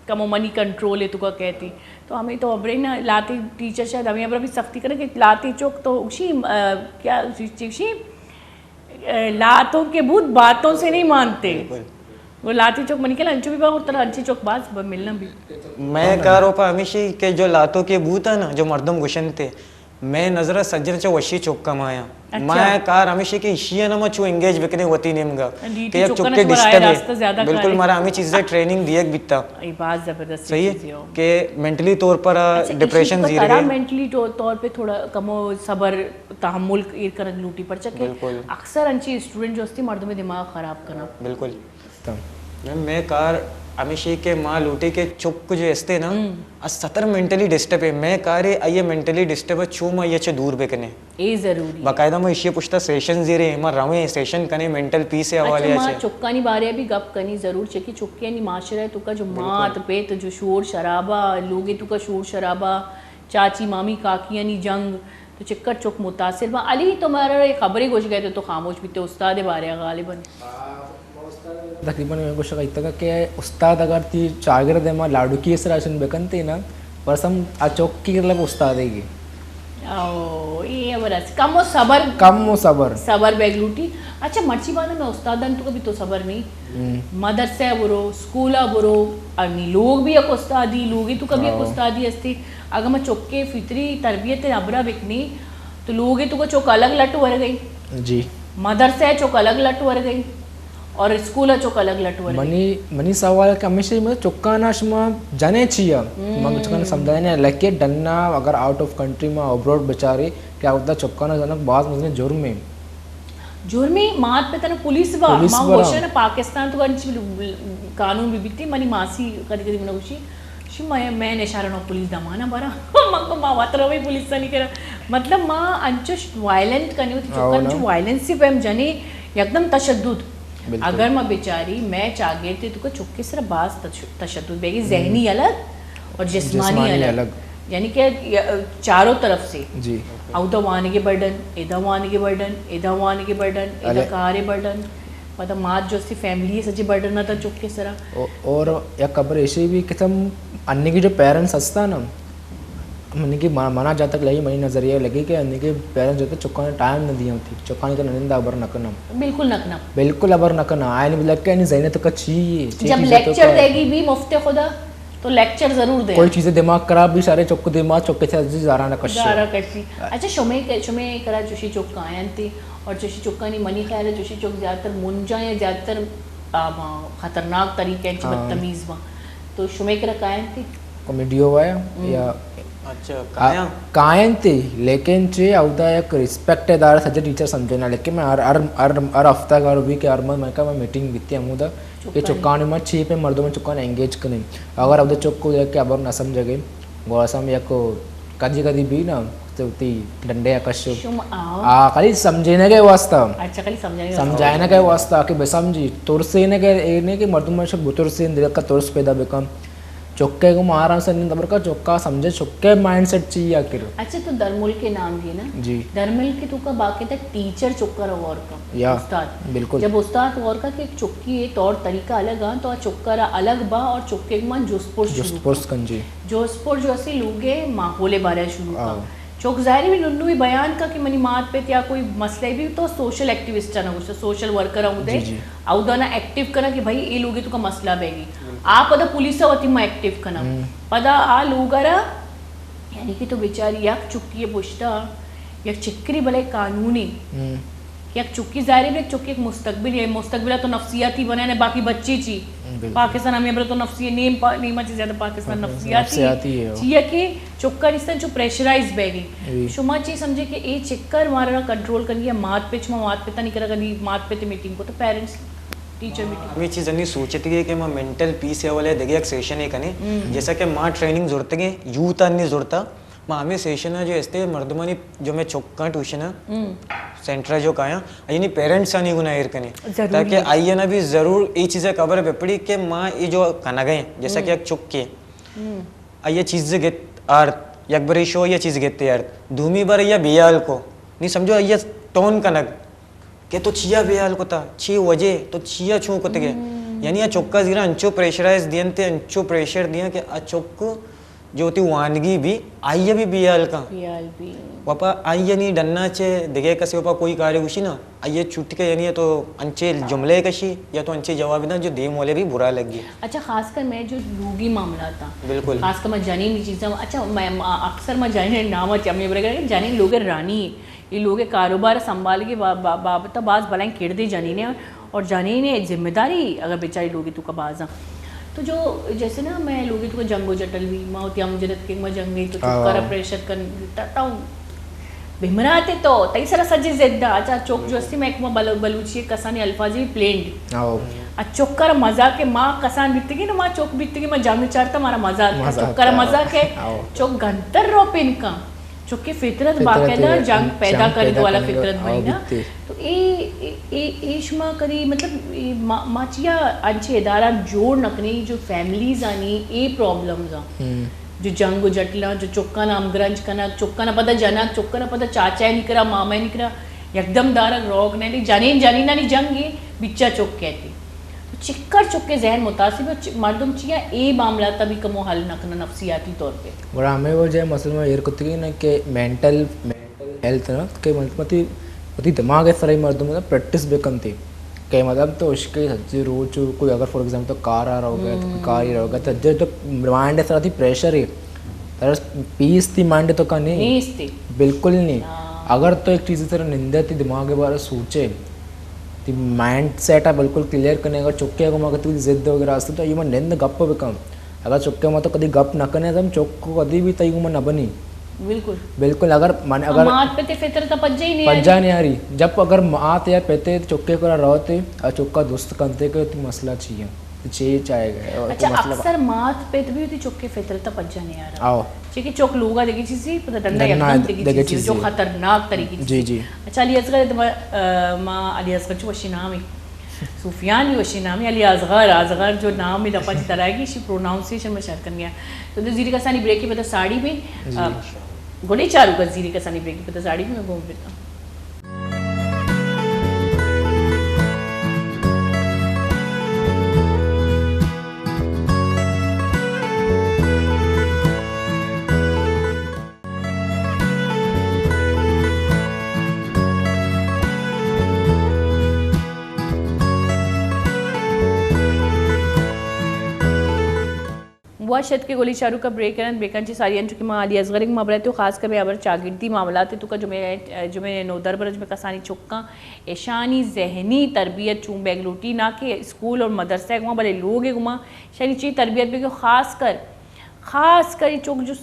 کمو منی کنٹرول ہے تو کا کہتی۔ تو ہمیں تو ابرے نا لاتے ٹیچر شاید ہمیں ابرا بھی سختی کرے کہ لاتے چوک تو اسی، آ، کیا اسی، اسی، اے، لاتوں کے بھوت باتوں سے نہیں مانتے۔ بالکل۔ وہ لاتی چوک منی کلا انچو بھی با، اور ترا انچی چوک باز ب-، ملنا بھی۔ میں کار اوپا ہمیشی کہ جو لاتوں کے بھوت ہے نا، جو مردم گشنتے، میں نظر سجن چا وشی چوک کمایا۔ اچھا۔ میں کار ہمیشی کہ اشی ہے نا، ما چو انگیج بکنے وتی نیمگا۔ ڈیوٹی کہ یک چوکا چوکے نا تمہارا ڈسٹرب آیا ہے۔ راستہ زیادہ بالکل، کار ہے۔ مارا ہمیں چیزیں ٹریننگ دیگ بیتا۔ اے باز زبردست صحیح ہے چیز ہے۔ کہ مینٹلی طور پر آ، اچھا، ڈپریشن ایشی زیر ترا ہے۔ مینٹلی طور، طور پہ تھوڑا کمو صبر تحمل ایر کنگ لوٹی، پرچا کہ بالکل۔ اکثر انچی اسٹوڈنٹ جو استی مردم دماغ خراب کنا۔ بالکل۔ میں، میں کار ہمیشی کہ ما لوٹی کہ چک جو استے نا، ہم۔ آ ستر مینٹلی ڈسٹرب ہے۔ میں کارے آئیے مینٹلی ڈسٹرب ہے، چو ما یہ چے دور بکنے۔ اے ضروری ہے۔ باقاعدہ ما ایشی پشتا سیشن زیرے، ما رویں سیشن کنے مینٹل پیس ہے حوالے اچھا، ما سے۔ چکانی بارے بھی گپ کنی ضرور، چکی چکیانی معاشرہ ہے تو کا جو بالکل۔ مات پیت جو شور شرابہ، لوگے تو کا شور شرابہ، چاچی مامی کاکیانی جنگ، تو چکر چک متاثر با۔ علی، تو مارا یہ خبریں گوش گئے تو، تو خاموش بیتے استاد بارے غالباً۔ تقریباً میں گوشگ ایتگا کہ استاد اگر تی چاگرد ما لاڈکی سرا شن بکنتے نا، پر سم آ چوکی لگ استاد ہے گی۔ او، یہ برس کم و صبر۔ کم و صبر۔ صبر بیگ لوٹی۔ اچھا، مرچی بات میں استادان تو کبھی تو صبر نہیں۔ ہم۔ مدرسہ برو، سکولا برو، انی لوگ بھی ایک استادی، لوگی تو کبھی ایک ہاں۔ استادی ہستی۔ اگر میں چکے فطری تربیت ابرا بکنی، تو لوگے تو کو چک الگ لٹ ور گئی۔ جی۔ مدرسہ چک الگ لٹ ور گئی۔ اور اسکول چک الگ لٹ ور گئی۔ منی، منی سوال کہ ہمیشہ مطلب چکانا شما جنے چیا؟ ہم۔ من چکانا سمجھانے لگے ڈنا اگر آؤٹ آف کنٹری ما ابروڈ بچاری کہ اودا چکانا جنک باز مزنے جرم ہے۔ جرمی مات پہ تنا پولیس با، پولیس ما برا۔ گوشن پاکستان تو انچ قانون بھی بیتی، منی ماسی کدی کدی منا گوشی، شی میں، میں نشارہ نو پولیس دمانا برا۔ من کو ما واتر ہوئی پولیس سانی کرا۔ مطلب ما انچش وائلنٹ کنی ہوتی، چکا آو نا۔ انچو وائلنس سی پیم جنی، یکدم تشدد۔ بالکل۔ اگر ما بیچاری، میں چاگرد تے تو کو چکے سر باز تش-، تشدد بیگی، ذہنی الگ اور جسمانی جسمانی الگ۔ الگ۔ یعنی کہ یا-، چاروں طرف سے۔ جی۔ اودا وانگے برڈن، ادا وانگے برڈن، ادا وانگے برڈن، ادا الے۔ کارے برڈن، پدا مات جو استی فیملی سجے برڈن نہ تا چکے سرا۔ او-، اور یک خبر ایشی بھی کہ تم انگی جو پیرنٹس ہستا نا، منی کہ ما-، منا جہاں تک لگی، منی نظریہ لگی کہ انگی پیرنٹس جو تے چکانے ٹائم نہ دیا ہوتی، چکانی تو نندا ابر نہ کرنا۔ بالکل نہ کرنا۔ بالکل ابر نہ کرنا، آئین بھی لگ کے نہیں ذہن تو کا چی ہے، چی جب چیز ہے تو لیکچر کا دے گی بھی مفت خدا، تو لیکچر ضرور دے۔ کوئی چیزیں دماغ خراب بھی سارے چک دماغ چک کے تھے عزیز زارا نہ کشو۔ زارا کشی۔ اچھا، شمے کے، شمے کرا چوشی چک آیاں تے، اور چوشی چکانی منی خیال ہے چوشی چک زیادہ تر منجا یا زیادہ تر، آ، خطرناک طریقے ہیں، ہاں۔ بدتمیز با۔ تو شمے کرا کائیں تے؟ کامیڈی ہوا ہے ہم۔ یا اچھا، آ، کایاں؟ کائیں تے، لیکن چے اودا یک ریسپیکٹ ہے دار سجے ٹیچر سمجھنا، لیکن میں ہر، ہر، ہر، ہر ہفتہ گار بھی کہ ہر ماہ میں کا میں میٹنگ بیتی ہمودا۔ کہ چکانی ما چی پہ مردم چکان انگیج کنیں۔ اگر اودا چک کو کہ ابر نہ سمجھ گئے، گوڑا سم یک کدی کدی بھی نا تو تی ڈنڈے یا کشو۔ شما آؤ۔ آ، خالی سمجھنے کے واسطہ۔ اچھا، خالی سمجھنے کے واسطہ۔ سمجھنے کے واسطہ کہ بسمجھی۔ ترسینے کے، اے نہیں کہ مردم میں شک بترسین، دل کا ترس پیدا بکن۔ چکے کو مارا سے نہیں، تبر کا چکا سمجھے، چکے مائنڈ سیٹ چاہیے آخر۔ اچھا، تو درملک کے نام گے نا؟ جی۔ درملک کے تو کا باقاعدہ ٹیچر چکا را غور کا۔ یا، استاد۔ بالکل۔ جب استاد غور کا کہ ایک چکی ہے، طور طریقہ الگ آ، تو آ چکا را الگ با اور چکے کو مان جست پرس شروع جست پرس کا۔ کن، جی۔ جست پرس جو اسی لوگے ماحول بارے شروع کا۔ آؤ۔ چوک ظاہر ہے بھی ننو ہی بیان کا کہ منی مات پہ تیا کوئی مسئلہ بھی تو سوشل ایکٹیوسٹ نہ گوشت، سوشل ورکر ہوں دے۔ جی، جی۔ او دانا ایکٹیو کنا کہ بھائی اے لوگے تو کا مسئلہ بیگی۔ بالکل۔ آ پدا پولیس وتی ما ایکٹیو کنا۔ ہم۔ پدا آ لوگ را، یعنی کہ تو بیچاری یک چکی پشتا، یک چکری بلے قانونی۔ ہم۔ یک چکی ظاہر ہے، یک چکی ایک مستقبل ہے، مستقبل تو نفسیاتی بنے نے، باقی بچی چی۔ بالکل۔ پاکستان ہمیں برا تو نفسی نیم پا-، نیما چی زیادہ پاکستان نفسیاتی نفسیاتی ہے۔ چیا کہ چکا نستن چو پریشرائز بیگی۔ جی۔ شما چی سمجھے کہ اے چکر مارا کنٹرول کرنی ہے، مات پچ ما مات پتا نہیں کرا کدی مات پتے میٹنگ کو تو پیرنٹس ٹیچر میٹنگ۔ ہمیں چیز انی سوچتی ہے کہ ما مینٹل پیس یا والے دگے ایک سیشن ہے کنے، ہم۔ جیسا کہ ما ٹریننگ زورتگے، یوتھ آنی زورتا، ما ہمیں سیشن جو استے مردمانی جو میں چکاں ٹیوشن ہم۔ سینٹر جو کایاں، یعنی پیرنٹس آنی گنا ایر کنے۔ ضروری تاکہ ہے۔ آئیے نا بھی ضرور اے چیزیں خبر بہ پڑی کہ ما اے جو کنگے، جیسا کہ ہم۔ ایک چکے، آئی ءَ چیز گت آرت، یک برے شو یا چیز گت آرت، دومی بار آئی ءَ بیال کو، نی سمجھو آئی ءَ ٹون کنگ کہ تو چیا بیال کتا، چی وجہ، تو چیا چون کتگے؟ یعنی آ چکا زیرا انچو پریشرائز دینتے، انچو پریشر دیاں کہ آ چک جو وتی وانگی بی، آئی ءَ بھی بیال کن۔ بیال بی۔ وپا آئی ءَ نی ڈنا چے دگہ کسے وپا کوئی کارے گوشی نا، آئی ءَ چوٹکے یعنی تو انچے جملے کشی یا تو انچے جواب داں جو دیم والے بھی برا لگی۔ اچھا، خاص کر میں جو لوگی معاملات ہیں، بالکل۔ خاص کر میں جنین چیزاں، اچھا، میں، اکثر میں جنین نام چمی برگر، جنین لوگ رانی، یہ لوگ کاروبار سنبھال کے با-، با-، بابت باز بلائیں کردے جنین ہیں۔ اور جنین ءِ ذمہ داری اگر بیچاری لوگی توکا باز آں۔ تو جو جیسے نا میں لوگی توکا جنگ و جٹل بھی، ما ہوتی ہم جنت کے ما جنگ گئی تو چکا را پریشر کن تا، تا بمراتے تو تئی سرا سجے ضد آ۔ اچھا چوک جو استی میں ایک ما بلو-، بلوچی کسانی الفاظی پلینڈ۔ آ چکا را مزاق ہے، ما کسان بیتگی نا، ما چوک بیتگی، ما جنگ چارتا مارا مزاق ہے، چکا را مزاق ہے۔ چوک گنتر رو پن کن۔ چونکہ فطرت باقاعدہ جنگ پیدا کنگ والا فطرت بنی نا۔ تو اے، اے، اے، اے شما کدی، مطلب، اے ما، ما چیا انچے ادارہ جوڑ نہ کنی جو فیملیز آنی اے پرابلمز آں۔ جو جنگ و جٹلاں، جو چکاں ہمگرنچ کنگ، چکاں پدا جنگ، چکاں پدا چاچا نی کرا، ماما نی کرا، یکدم دارگ روگ نہ، جنین جنینانی جنگ اے، بچا چک کہتے۔ تو چکر چکے ذہن متاثر بی، چ-، مردم چیا اے معاملات بھی کمو حل نہ کنن نفسیاتی طور پہ۔ گڑا ہمیں وجہ مسئلہ میں ایر کتگی نا کہ مینٹل، مینٹل ہیلتھ نا کہ مطلب وتی، وتی دماغ سر مردم نا پریکٹس بکنتے کہ مطلب تو اشکے سجے روچ کوئی اگر فار ایگزامپل تو کار آ رہا ہوگا تو کار ہی رہا ہوگا تو جو، جو مائنڈ سر تی پریشر ہے تر پیس تی مائنڈ تو کا نہیں، بالکل نہیں۔ اگر تو ایک چیز سر نندے تی دماغ بارے سوچے، تی مائنڈ سیٹ ءَ بالکل کلیئر کنے۔ اگر چکے گوما کہ تو ضد وغیرہ است تو ایما نند گپ بکن۔ اگر چکے ما تو کدی گپ نہ کنے تو چک کدی بھی تئی گوما نہ بنی۔ بالکل۔ بالکل، اگر من، اگر مات پتے فطرت پجا ہی نہیں آری۔ پجا نہیں آری۔ جب اگر مات یا پتے چکے کرا روتے اور چکا دوست کنتے کہ تو مسئلہ چی ہے، تو چے چاہے گا، اور تو اچھا، مسئلہ اکثر مات پت بھی ہوتی چکے فطرت پجا نہیں آرا۔ آؤ۔ چونکہ چک لوگا دگی چیزی، پتہ ڈنڈا ڈنڈا یکدم دگی دگی چیزی، چیزی جو ہے۔ خطرناک طریقے چیزی۔ جی۔ اچھا، علی اصغر، ما، آ، ما علی اصغر چو وشی نام ہے۔ سفیان بھی وشی نام ہے۔ علی اصغر، اصغر جو نام ہے دپا چی ترائے گی، شی پروناؤنسیشن میں شر کن گیا۔ تو دے زیری کسانی بریک کی پتہ ساڑی بھی، جی۔ آ، گوڑے چارو کا زیری کسانی بریک کی پتہ ساڑی بھی میں گھوم بیتا۔ وش اتکے گولی چاروک ءَ بریک ءَ رند بریکاں چہ ساری انچو کہ ما علی اصغر ءَ ما براتیں و خاص کر مئے ہبر چاگردی معاملات ءِ توکا جو مئے، جو مئے نودربر ءَ جو مئے کسانی چکاں اشانی ذہنی تربیت چون بیگ لوٹی، نہ کہ اسکول اور مدرسہ ءَ گوما بلے لوگ ءَ گوما اشانی چی تربیت بیگ، خاص کر، خاص کر اے چک جو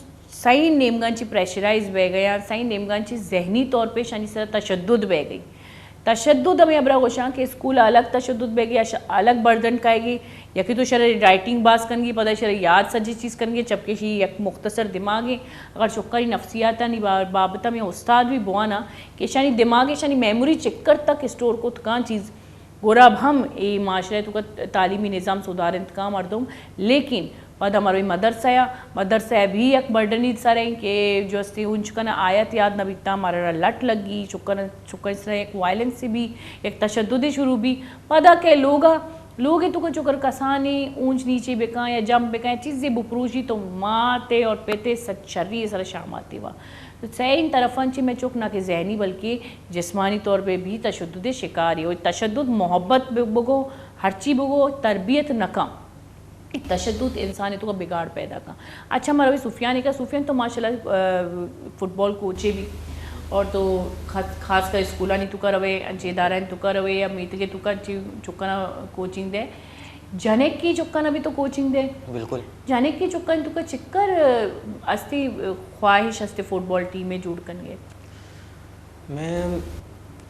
سئیں نیمگاں چہ پریشرائز بیگ ءَ یا سئیں نیمگاں چہ ذہنی طور پہ اشانی سرا تشدد بیگ ءَ۔ تشدد ہمے ہبرا گوشاں کہ اسکول ءَ الگ تشدد بیگ ءَ یا ش-، الگ برڈن کائیگی، یکے تو شرا رائٹنگ باز کنگی، پدا شرا یاد سجی چیز کنگی، چپکے شی یک مختصر دماغے۔ اگر چکانی نفسیاتانی با-، بابت ءَ ہمے استاد بھی بوانا کہ اشانی دماغ، اشانی میموری چکر تک اسٹور کت کاں چیز، گڑا ہم اے معاشرہ ءِ توکا تعلیمی نظام سدھار انت کاں مردم، لیکن پدا مروی مدرسہ ءَ، مدرسہ ءَ بھی یک برڈنی سر ایں کہ جو استی انچ کنا آیت یاد نہ بیتا، مارا لٹ لگی، چکن، چکن سر یک وائلنس بھی، یک تشدد شروع بھی، پدا کہ لوگا، لوگ ءِ توکا چکر کسانی اونچ نیچے بکاں یا جمپ بکاں یا چیزے بپروشی تو ماتے اور پتے سچ شری سر شاماتے وا۔ تو سئیں طرفاں چہ مئے چک نہ کہ ذہنی بلکہ جسمانی طور پہ بھی تشدد شکار ہے۔ اور تشدد محبت بگو، ہرچی بگو، تربیت نہ کاں۔ اے تشدد انسان ءِ توکا بگاڑ پیدا کن۔ اچھا، ما روی سفیان ءِ کا، سفیان تو ماشاءاللہ، آ، فٹبال کوچے بھی، اور تو خاص، خاص کر اسکولانی توکا روے، انچے ادارہ توکا روے یا میتگے توکا انچے چکنا کوچنگ دے۔ جنک کی چکنا بھی تو کوچنگ دے۔ بالکل۔ جنک کی چکن توکا چکر استی خواہش استی فٹبال ٹیم جوڑ کنگے؟ میں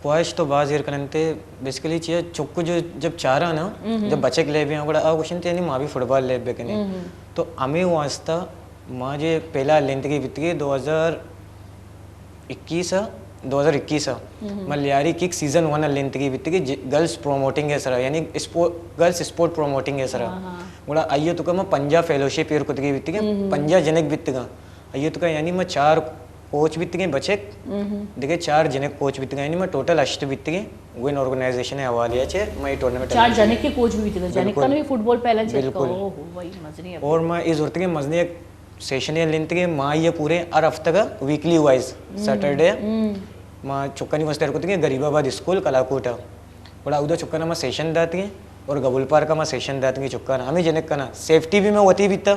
خواہش تو باز ایر کننتے، بیسیکلی چیا چک جو جب چاراں نا، جب بچک لیبی آں، گڑا آ گوشنتے یعنی ما بھی فٹبال لیب بکنیں۔ تو ہمے واسطہ ما جے پہلا لینتگی بیتگی دو ہزار اکیس ءَ، دو ہزار اکیس ءَ ما لیاری کک سیزن ون ءَ لینتگی بیتگی، گرلز پروموٹنگ ءِ سرا، یعنی گرلز اسپورٹ پروموٹنگ ءِ سرا۔ گڑا آئی ءِ توکا ما پنجاہ فیلوشپ ایر کتگی بیتگی، پنجاہ جنک بیتگاں۔ آئی ءِ توکا یعنی ما چار کوچ بیتگیں بچک، دگہ چار جنک کوچ بیتگاں، یعنی ما ٹوٹل ہشت بیتگیں۔ وین آرگنائزیشن ءِ حوالے ءَ چہ ما اے ٹورنامنٹ چار جنک کے کوچ بھی بیتگاں، جنک کا بھی فٹبال پہلا چیک کا۔ بالکل۔ اوہ، وہی مزنی ہے۔ اور ما اے زورتگیں مزنی ایک سیشن ءَ لینتگیں، ما آئی ءَ پورے ہر ہفتہ ءَ ویکلی وائز سیٹرڈے ما چکانی واسطے ہر کتگیں غریب آباد اسکول کلاکوٹ ءَ۔ گڑا اودا چکانا ما سیشن داتگیں اور گبول پارک ءَ ما سیشن داتگیں چکانا۔ ہمیں جنک کنا سیفٹی بھی ما وتی بیتا،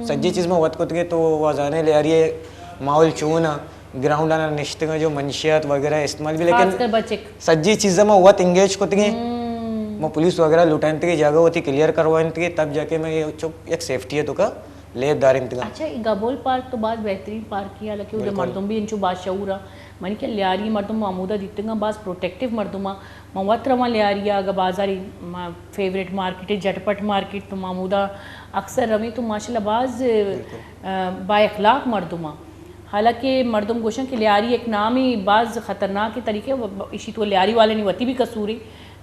سجی چیز ما وت کتگیں، تو وازانے لیاری ماحول چون ءَ، گراؤنڈ آنا نشتگاں جو منشیات وغیرہ استعمال بھی، لیکن خاص کر بچک۔ سجی چیز ما وت انگیج کتگیں۔ ما پولیس وغیرہ لٹائنتگیں، جاگہ وتی کلیئر کروائنتگیں، تب جا کے میں یہ چک یک سیفٹی ہے تو کا لیب دارینتگاں۔ اچھا، اے گبول پارک تو باز بہترین پارک ہے، حالانکہ ادھر مردم بھی انچو باشعور آ۔ منی کہ لیاری مردم ما ہمودا دیتگاں، باز پروٹیکٹیو مردم آ۔ ما وت رواں لیاری آ، اگہ بازاری ما فیوریٹ مارکیٹ ہے، جھٹ پٹ مارکیٹ، تو ما ہمودا اکثر رویں تو ماشاءاللہ باز، آ، با اخلاق مردم آ۔ حالانکہ مردم گوشن کہ لیاری ایک نامی باز خطرناک طریقے، ایشی تو لیاری والے نی وتی بھی قصور ہے۔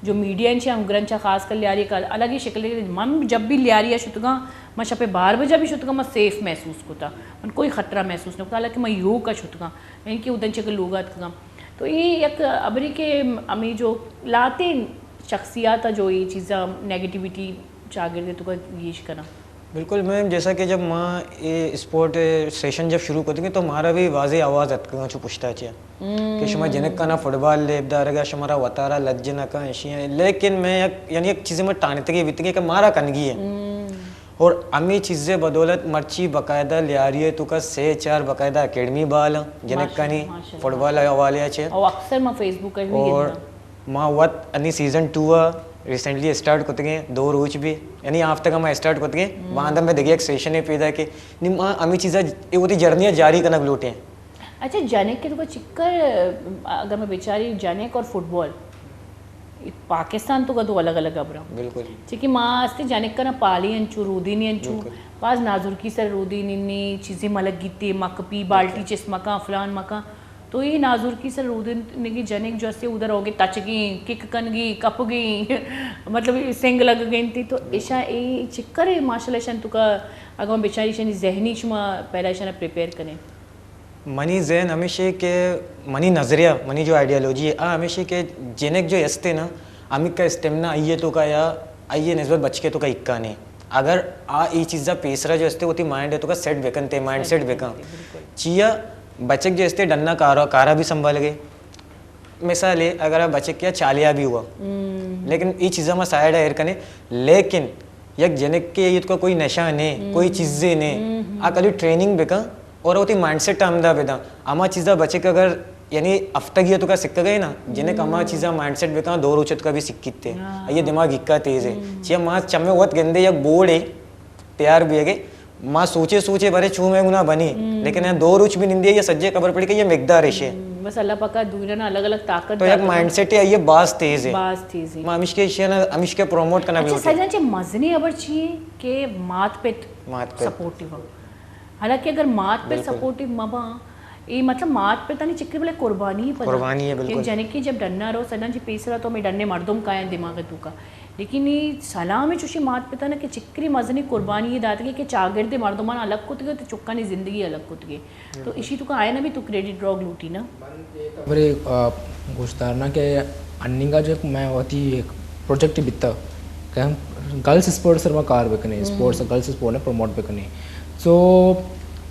جو میڈیا انچے ہم گرنچا خاص کر لیاری کا الگ ہی شکل ہے۔ من جب بھی لیاری آ شتگاں، من شپے بارہ بجہ بھی شتگاں، من سیف محسوس کتا، من کوئی خطرہ محسوس نہ کتا، حالانکہ من یوک آ شتگاں، یعنی کہ ادن چکے لوگ آتکگاں۔ تو یہ یک ابری کہ ہمیں جو لاتیں شخصیات آ جو یہ چیزاں نیگیٹیویٹی چاگردے تو کا گیش کنا۔ بالکل میم، جیسا کہ جب ما یہ اسپورٹ سیشن جب شروع کرتے تو ہمارا بھی واضح آواز اتکگاں چو پشتا چیا کہ شما جنک کنا فٹبال لیب دارگا، شمارا وتارا لج نہ کن، ایشی ہیں۔ لیکن میں یک، یعنی یک چیزیں میں ٹانتگی بیتگی کہ مارا کنگی ہے۔ اور ہمیں چیزیں بدولت مرچی باقاعدہ لیاری ہے تو کا سے چار باقاعدہ اکیڈمی بال ہیں، جنک کنی فٹبال حوالے چے۔ اور اکثر میں فیس بک پہ بھی اور گنداں۔ ما وت انی سیزن ٹو ءَ ریسنٹلی اسٹارٹ کتگیں، دو روچ بھی، یعنی ہفتہ کا ما اسٹارٹ کتگیں، باندم میں دگہ ایک سیشن ہے پیدا کہ نی ما ہمیں چیزا اے وتی جرنی جاری کنگ لوٹیں۔ اچھا، جنک کے تو کا چکر، اگر میں بیچاری جنک اور فٹبال، پاکستان تو کا دو الگ الگ ابرا۔ بالکل۔ چونکہ ما استے جنک کنا پالی انچو، رودی نی انچو، باز نازرکی سر رودی نی، نی چیزیں ملک گیتے، مکپی، بالٹی چست مکان، فلان مکان۔ تو یہ نازرکی سر رودنگی جنک جو استے ادھر ہوگے تچگیں، کک کنگی، کپگیں، مطلب سنگ لگگیں تی۔ تو ایشاں اے چکر ہے ماشاءاللہ ایشاں تو کا اگاں بیچاری ایشانی ذہنی شما پہلا ایشاں پریپیئر کنے۔ منی ذہن ہمیشہ کہ منی نظریہ، منی جو آئیڈیالوجی ہے، آ ہمیشہ کہ جنک جو استے نا، ہمیں کا اسٹیمنا آئیے تو کا یا آئیے نسبت بچکے تو کا اکا نہیں۔ اگر آ ای چیزا پیسرا جو استے ہوتی مائنڈ ہے تو کا سیٹ بکن تے، مائنڈ سیٹ بکن۔ چیا بچک جو استے ڈنا کارا، کارا بھی سنبھال گئے۔ مثال ہے، اگر آ بچک کیا چالیا بھی ہوا، لیکن ای چیزا ما سائیڈ ایر کنے، لیکن یک جنک کے یہ تو کا کوئی نشہ نہیں، کوئی چیزیں نہیں، آ کلی ٹریننگ بکن۔ اور وتی مائنڈ سیٹ ہمدا بداں۔ ہما چیزا بچک اگر، یعنی ہفتگی تو کا سکھ گئے نا، جنک ہما چیزا مائنڈ سیٹ بکاں، دو روچت کا بھی سکھیتے۔ یہ دماغ اکا تیز ہے۔ چیا ما چمے وت گندے یک بورڈ ہے، تیار بھی ہے کہ ما سوچے سوچے برے چوں میں گنا بنی، لیکن یہ دو روچ بھی نندی ہے، یہ سجے خبر پڑی کہ یہ مقدار ہے۔ بس اللہ پاکا دوینا الگ الگ طاقت تو یک مائنڈ سیٹ ہے، یہ باز تیز ہے۔ باز تیز ہے۔ ما ہمیش کے شے نا، ہمیش کے پروموٹ کرنا بھی اچھا، ہوتی ہے۔ سجن چے مزنی خبر چی ہے کہ مات پت مات پت۔ سپورٹیو۔ حالانکہ اگر مات پہ سپورٹیو مباں، اے مطلب مات پہ تانی چکری بلے قربانی پدا۔ قربانی ہے، بالکل۔ جنکے جب ڈنا رو سجن چی پیسرا تو ہمیں ڈنے مردم کائیں دماغ تو کا۔ لیکن یہ سلام چوشی مات پتا نا کہ چکری مزنی قربانی یہ داتگی کہ چاگرد مردمان الگ کتگے تو چکانی زندگی الگ کتگے۔ تو اشی تو کا آئے نا بھی تو کریڈٹ ڈراگ لوٹی نا۔ برے، آ، گوشدار نا کہ اننگا جو میں وتی ایک پروجیکٹ بیتا کہ ہم گرلز اسپورٹ سر ما کار بکنیں، اسپورٹس، گرلز اسپورٹ نے پروموٹ بکنیں۔ سو،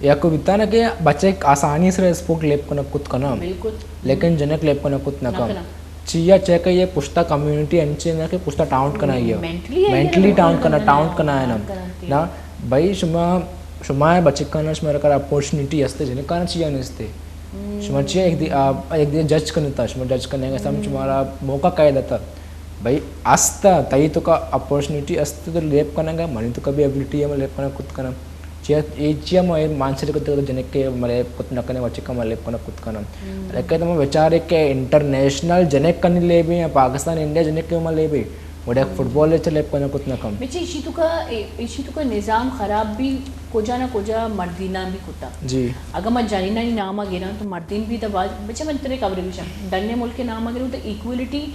یا کو بیتا نا کہ بچے آسانی سر اسپورٹ لیب کنگ کت کنا، بالکل۔ لیکن جنک لیب کنگ کت نہ کن۔ چیا چہ کہ یہ پشتا کمیونٹی انچے نا کہ پشتا ٹاؤنٹ کنا یہ۔ مینٹلی ٹاؤنٹ کنا، ٹاؤنٹ کنا ہے نا۔ نا، بھائی شما، شما بچکانا شما کرا اپورچونیٹی استے، جنکانا چیا نیستے۔ شما چیا ایک دی، آ، ایک دی جج کنتا، شما جج کنگا سم شمارا موقع کئے داتا۔ بھئی، استا، تئی تو کا اپورچونیٹی استا تو لیب کنگا، منی تو کا بھی ابیلٹی ہے، من لیب کنگا کت کنم۔ چیا، اے چیا ما اے مانسر کت جنک کے من لیب کت نہ کنے، بچکا من لیب کنگا کت کنم۔ لیکن تم بیچارے کہ انٹرنیشنل جنک کنی لیبی یا پاکستان، انڈیا جنک کے من لیبی۔ گڑا یک فٹبال ءَ چہ لیب کنگ کت نہ کن۔ بچے ایشی تو کا، ایشی تو کا نظام خراب بھی کجا نہ کجا مردیناں بھی کتا۔ جی۔ اگر ما جنینانی نام ءَ گراں تو مردین بھی دا باز، بچے من ترے خبرے گوشاں، ڈنے ملک ءِ نام ءَ گرو تو ایکویلٹی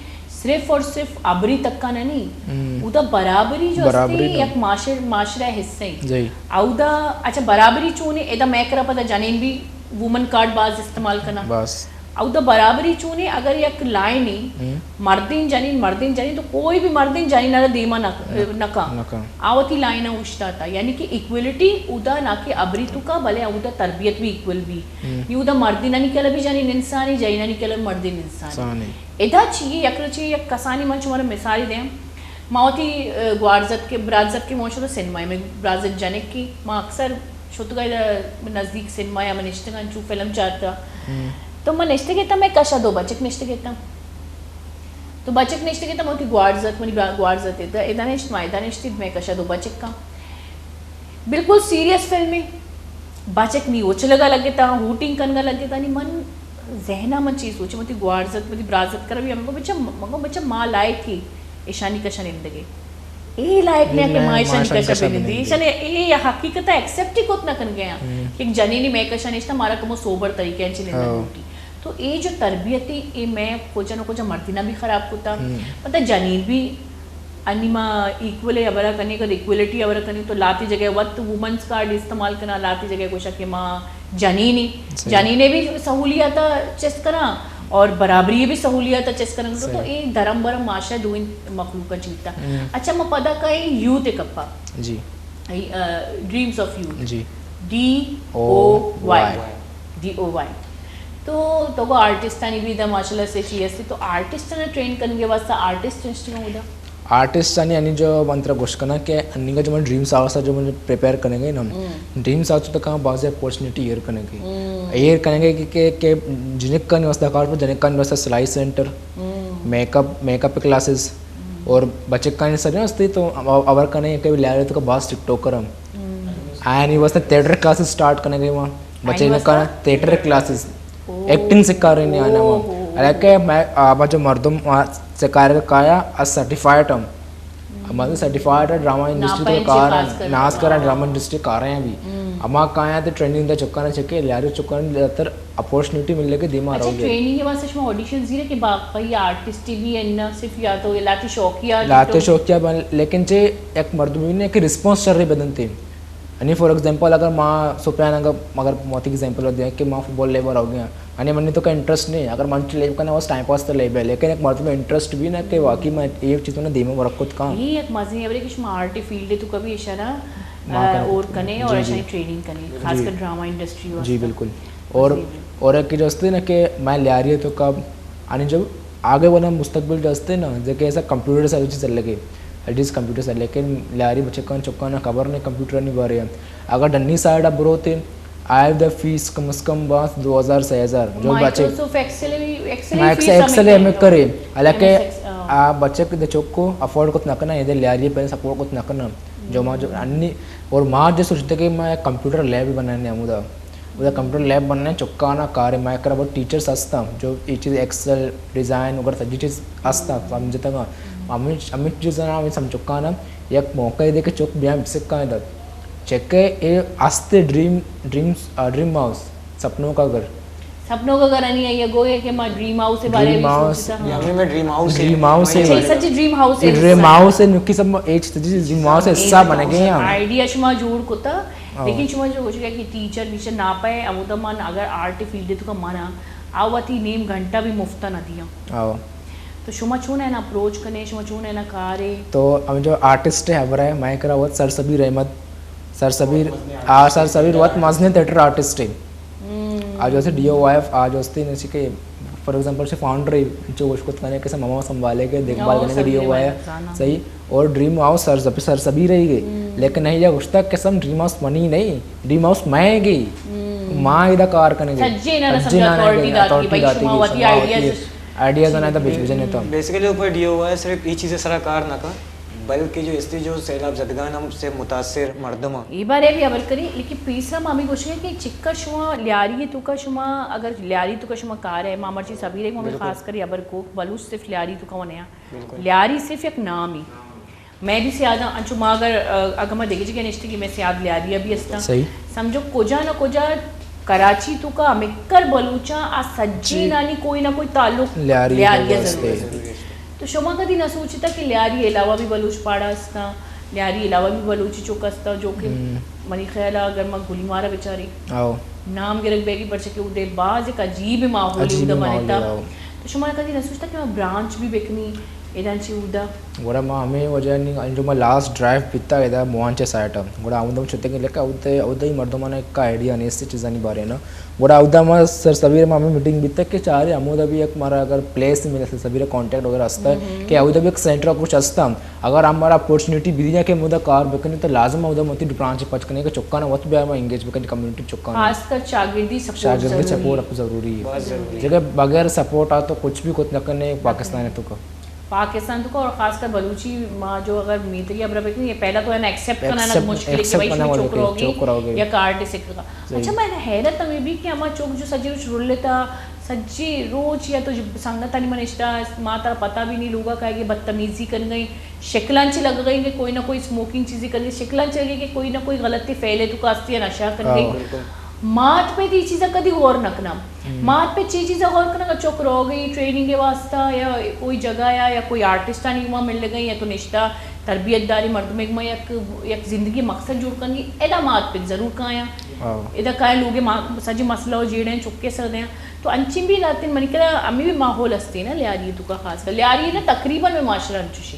صرف اور صرف ابری تک کا نہ نہیں، ہم۔ اودا برابری جو برابری ہستی نہ۔ یک معاشر-، معاشرہ حصہ ہیں۔ جی۔ اودا، اچھا، برابری چونے، ادا میں کرا پتا جنین بھی وومن کارڈ باز استعمال کنا۔ بس۔ اودا برابری چونے، اگر یک لائن ہے، ہم۔ مردین جنین، مردین جنین، تو کوئی بھی مردین جنین ارا دیما نہ، نہ۔ نہ کا۔ نہ کا۔ آوتی لائن اوشتاتا، یعنی کہ ایکویلٹی اودا نہ کہ ابری تو کا، بلے اودا تربیت بھی ایکول بھی۔ ہم۔ یہ اودا مردینانی کلا بھی جنین انسانی، جنینانی کلا مردین انسانی۔ انسانی۔ ادا چی یک روچے یک کسانی من شمارا مثال دیاں۔ ما وتی، ء، گوارزتک ءَ، برازتک ءَ من شتاں سینما ءَ، مئے برازتک جنک ءَ، ما اکثر شتگا ادا نزدیک سینما ءَ، من نشتگاں چو فلم چارتا۔ ہم۔ تو من نشتگ اتاں، مئے کشا دو بچک نشتگ اتاں۔ تو بچک نشتگ اتاں، من وتی گوارزتک، منی برا-، گوارزتک ادا، ادا نشت، ما ادا نشتیں، مئے کشا دو بچک کن۔ بالکل سیریس فلمے۔ بچک نی اچلگا لگتا، ہوٹنگ کنگا لگتا، نی من ذہنا من چیز سوچے، من وتی گوارزتک، من وتی برازتک کرا بھی، من گو بچا، من گو بچا ما لائق ہی ایشانی کشا نندگے۔ اے لائق نہ کہ ما ایشانی کشا بنندی۔ ایشانی اے حقیقت ایکسپٹ ہی کت نہ کنگے ہاں کہ یک جنینی مئے کشا نشتا، مارا کمو سوبر طریقے چی نندگ لوٹی۔ تو اے جو تربیت ہے، اے مئے کجا نہ کجا مردیناں بھی خراب کتا۔ مطلب جنین بھی انی ما ایکول ءِ ہبرا کنیں، اگر ایکویلٹی ہبرا کنیں تو لاتی جگہ وت وومنز کارڈ استعمال کنا، لاتی جگہ گوشا کہ ما جنین ایں۔ صحیح۔ جنین ءَ بھی سہولیات چست کنا اور برابری ءَ بھی سہولیات چست کنا۔ تو، تو صحیح۔ اے دھرم برم معاشرہ دوئیں مخلوق چیتا۔ ہم۔ اچھا، ما پدا کئیں یوتھ ءِ کپا۔ جی۔ اے، آ، ڈریمز آف یوتھ۔ جی۔ D O Y. D O Y. تو، تو کو آرٹسٹانی بھی دا ماشاءاللہ سے چی ہستی، تو آرٹسٹاں ٹرین کنگے واسطہ آرٹسٹ انسٹیٹیوٹ ہودا؟ آرٹسٹانی انی جو من ترا گوشت کناں کہ انی کا جو من ڈریمز ہاؤس جو من پریپیئر کنگے نا، ہم۔ ڈریمز ہاؤس تو کہاں بازیں اپورچونیٹی ایر کنگے۔ ہم۔ ایر کنگے کہ، کہ، کہ جنکانی واسطہ، خاص پر جنکانی واسطہ سلائی سینٹر، ہم۔ Make up, make up classes, ہم۔ اور بچکانی سر ہستی تو او-، اور کنے کہ لیارے تو باز ٹک ٹاکر ہم۔ ہم۔ آیانی واسطہ تھیٹر کلاسز سٹارٹ کنگے وہاں۔ بچے آیانی نے کہا واسطہ؟ تھیٹر کلاسز، او۔ ایکٹنگ سکھا رہے ہیں آنا وہاں۔ او۔ حالانکہ میں، آ، جو مردم وہاں سکھا رہے کایا، آ سرٹیفائیڈ ہم۔ ہم۔ ہمارے سرٹیفائیڈ ہے، ڈرامہ انڈسٹری ناپا تو انچے کار خاص کر ڈرامہ۔ ناس کر ڈرامہ انڈسٹری کار ہیں ابھی۔ ہم۔ ہما کایا تو ٹریننگ دا چکا نہ چکے، لیارے چکا زیادہ تر اپورچونیٹی ملے کہ دیما اچھا، رہو گے۔ ٹریننگ کے واسطے شما آڈیشن زیرے کہ باقی آرٹسٹ بھی ہے نا، صرف یا تو لاتی شوقیہ لاتے تو شوقیہ بن، لیکن جے ایک مردم نے کہ رسپانس شر بدنتے۔ یعنی فار ایگزامپل اگر ما سفیان اگر، اگر موتی ایگزامپل دیا کہ ما فٹبال لیبر ہو گیا، یعنی منی تو کا انٹرسٹ نہیں، اگر من لیب کرنا بس ٹائم پاس تو لیب ہے، لیکن ایک مردم انٹرسٹ بھی نہ کہ واقعی میں یہ چیز میں دیما ورک کت کام۔ یہ ایک مزے ہے کہ شما آرٹ فیلڈ تو کبھی اشارہ، ما آ، کرو۔ اور کنے اور جی، ایسا جی۔ ہی ٹریننگ کنے، خاص جی۔ کر ڈرامہ انڈسٹری جی، واسطے۔ بالکل۔ اور، جی، جی۔ اور ایک جو ہستے نا کہ میں لیاری تو کب آنے جب آگے والا مستقبل جو ہستے نا، جیسے ایسا کمپیوٹر سے چیز چل لگے، ایٹ لیسٹ کمپیوٹر سے، لیکن لیاری بچکان چکان خبر نہیں کمپیوٹر نہیں بارے ہیں۔ اگر ڈنی سائیڈ اب بروتے، آئے دا فیس کم از کم بس دو ہزار، سے ہزار، جو بچے مائیکروسافٹ ایکسل بھی، ایکسل ہی مائیکروسافٹ فیس ایکسل ہمیں ہمیں کرے۔ کرے، حالانکہ ایم ایس ایکس، ہاں۔ آ بچک دے چوک کو افورڈ کت نہ کنا، یہ دے لیاری پہ سپورٹ کت نہ کنا۔ جو ما جو انی، اور ما جو سوچتے کہ میں کمپیوٹر لیب بنانے ہمودا۔ اودا کمپیوٹر لیب بننے چکانا کارے، مئے کرا بہت ٹیچرز ہستا، جو اے چیز ایکسل، ڈیزائن وغیرہ سجی چیز ہستا، سمجھتا گا۔ ہمیں، ہمیں چیز نا، ہمیں سمجھ چکانا، یک موقع دے کہ چک بیان بسکا ہے در۔ چکے اے ہستے ڈریم، ڈریمز، آ، ڈریم ہاؤس، سپنوں کا گھر۔ سپنوں کا گھر نہیں ہے، یہ گوئے کہ ما ڈریم ہاؤس کے بارے ڈریم میں ہاؤس۔ سوچتا ہاں۔ یہ ہمیں میں ڈریم ہاؤس ہے۔ ڈریم ہاؤس ہے۔ اچھا، سچ ڈریم ہاؤس ہے۔ ڈریم ہاؤس ہے، نکی سب ایک چیز ڈریم ہاؤس ہے، حصہ بنے گئے ہیں۔ آئیڈیا شما جوڑ کتا۔ آؤ۔ لیکن شما جو گوشگا کہ ٹیچر ویچر ناپے، ہمودا من اگر آرٹ فیلڈ تو کا منا، آ وتی نیم گھنٹہ بھی مفتا نہ دیاں۔ آؤ۔ تو شما چون اینا اپروچ کنے، شما چون اینا کارے؟ تو ہم جو آرٹسٹ ہے، ہبر ہے، مئے کرا وت سر سبیر احمد، سر سبیر، آ، سر سبیر وت مزنیں تھیٹر آرٹسٹ ہے۔ ہم۔ آج ویسے ڈی او وائی ایف، آج واسطے نسی کہ فار ایگزامپل، سے فاؤنڈر ہے، جو گوشت کت کنے کہ سب ماما سنبھالے کے، دیکھ بھال ہاں، کرنے کے لیے سبیر ہوا ہے۔ احمد خان، ہاں۔ صحیح۔ اور ڈریم ہاؤس سر سب، سر سبھی رہی گئی۔ ہم۔ لیکن نہیں، یہ گوشتا قسم ڈریم ہاؤس منی نہیں، ڈریم ہاؤس میں گئی۔ ہم۔ ماں ادا کار کرنے گئی۔ سجے انہاں نے سجے سمجھا انہاں نے اتھارٹی گئی، داتی اتھارٹی کہ بھائی داتی شما کی، وتی شما آئیڈیاز وتی آئیڈیاز آنا تھا، ویژن تھا۔ بیسیکلی اوپر ڈی او وائی صرف یہ چیزیں سرا کار نہ کا۔ بلکہ جو استی جو سیلاب زدگان ہم سے متاثر مردم ہیں۔ اے بارے بھی حبر کری، لیکن پیسرا ما ہمیں گوشگیں کہ چکا شما لیاری توکا شما، اگر لیاری توکا شما کار ہے، ما مرچی سبیر ایک ہمیں بالکل۔ خاص کری حبر کو، بلوچ صرف لیاری توکا ونیا۔ بالکل۔ لیاری صرف یک نام ہی۔ میں بھی سیاداں، انچو ما اگر، اگر ما دیگه جگہ نشتگی، میں سیاد لیاری بھی ہستاں۔ صحیح۔ سمجھو کجا نہ کجا کراچی توکا ہمکر بلوچاں آ سجی جی۔ نانی کوئی نہ کوئی تعلق لیاری لیاری ضرور ہے۔ تو شما کدی نہ سوچتا کہ لیاری علاوہ بھی بلوچ پاڑا ہستاں، لیاری علاوہ بھی بلوچی چوک ہستاں، جو کہ ہم۔ منی خیال ہے اگر ما گلی مارا بچاری، آؤ۔ نام گرگ بیگی، پرچہ کہ اودے باز ایک عجیب ماحول عجیب اودے ماحول بنتا۔ آؤ۔ تو شما کدی نہ سوچتا کہ ما برانچ بھی بکنی، ادا چی اودا؟ گڑا ما ہمیں وجہ نہیں، جو ما لاسٹ ڈرائیو پیتا ادا موانچے سائٹ، گڑا اودا شتگیں، لیکن اودا، اودا ہی مردمانا ایک آئیڈیا نہیں اس چیزانی بارے نا۔ گڑا اودا ما سر سبیر ما ہمیں میٹنگ بیتا کہ چارے ہمودا بھی ایک مارا اگر پلیس ملے، سر سبیر کانٹیکٹ وغیرہ ہستا ہے کہ اودا بھی ایک سینٹر کچھ ہستا، اگر ہمارا اپورچونیٹی بھی دیا کہ ہمودا کار بکنی تو لازم اودا متی برانچ پچ کرنے کہ چکانا وت بھی ہم انگیج بکنی کمیونٹی چکانا۔ خاص کر چاگردی سپورٹ شاگردی ضروری سپورٹ ہے۔ آپ ضروری ہے۔ جگہ بغیر سپورٹ آ تو کچھ بھی کچھ نہ کرنے پاکستان ہے تو کا۔ پاکستان تو کا اور خاص کر بلوچی ما جو اگر میتری ابرا بکنی، یہ پہلا تو ہے نا ایکسپٹ کرنا نا ایکسپٹ، مشکل ہے کہ ایکسپٹ بھائی کرنا شما مشکل ہے، چوک رہوگی چوک رہوگی۔ یا کارڈ سکھ کا۔ صحیح۔ اچھا، میں حیرت ہمیں بھی کہ ہما چوک جو سجی روچ رلتا، سجی روچ یا تو سنگتانی من اشتا، ما ترا پتہ بھی نہیں لوگا کہے کہ بدتمیزی کن گئی، شکلان چی لگ گئی کہ کوئی نہ کوئی سموکنگ چیزی کن گئی، شکلان چی لگے کہ کوئی نہ کوئی غلطی فعلے تو کاستی نشہ کن گئی۔ ہاں۔ بالکل۔ مات پہ تی چیزا کدی غور نہ کنا۔ ہم۔ مات پہ چی چیزا غور کنا کہ چوک رو گئی ٹریننگ کے واسطہ یا کوئی جگہ یا، یا کوئی آرٹسٹ آنی ما مل گئی یا تو نشتہ تربیت داری مردم ایک ما یک، یک زندگی مقصد جوڑ کنی، ادا مات پہ ضرور کایا۔ ہاں۔ ادا کایا لوگے ما-، سجی مسئلہ و جیڑے ہیں، چکے سر دیں۔ تو انچیں بھی لاتین منی کرا ہمیں بھی ماحول ہستے نا لیاری تو کا خاص کر۔ لیاری نا تقریباً میں معاشرہ انچوشی۔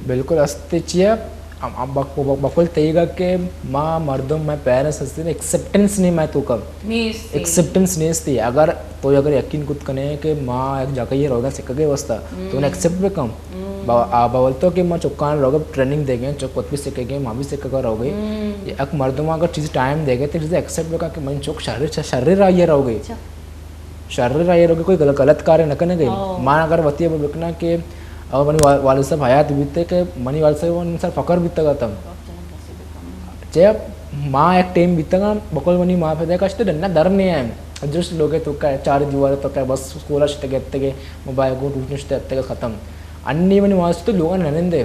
بالکل است چیا، ام، ام، بک-، بک-، بکل تیگا کہ ما مردم، میں پیرنٹس ہستے نا، ایکسپٹنس نہیں میں تو کم۔ نیست۔ ایکسپٹنس نیست ہے۔ اگر تو اگر یقین کت کنے کہ ما ایک جگہ یہ روگا سکھگے واسطہ، تو نے ایکسپٹ بھی کم۔ با-، آ، باول تو کہ ما چکان روگا ٹریننگ دے گئے، چک وت بھی سکھے گئے، ما بھی سکھگا روگے۔ یہ ایک مردم اگر چیز ٹائم دے گئے، تو چیز ایکسپٹ بھی کم کہ من چک شر، شر راہ یہ روگے۔ شر راہ یہ روگے کوئی غلط، غلط کار نہ کنے گئے۔ ہاں۔ ما اگر وتی بکنا کہ اگر منی وا-، والد صاحب حیات بیتے کہ منی والد صاحب ان سر فقر بیتا گا تم۔ چے ما ایک ٹائم بیتا گا، بکل منی ماں پہ دیکھا شتے ڈنا در نہیں ہے۔ جس لوگے تو کہ چار دیوار تو کہ بس سکول شتے گئے تے موبائل کو ٹوٹنے شتے تے ختم۔ انی منی واسطے تو لوگا نہ نندے۔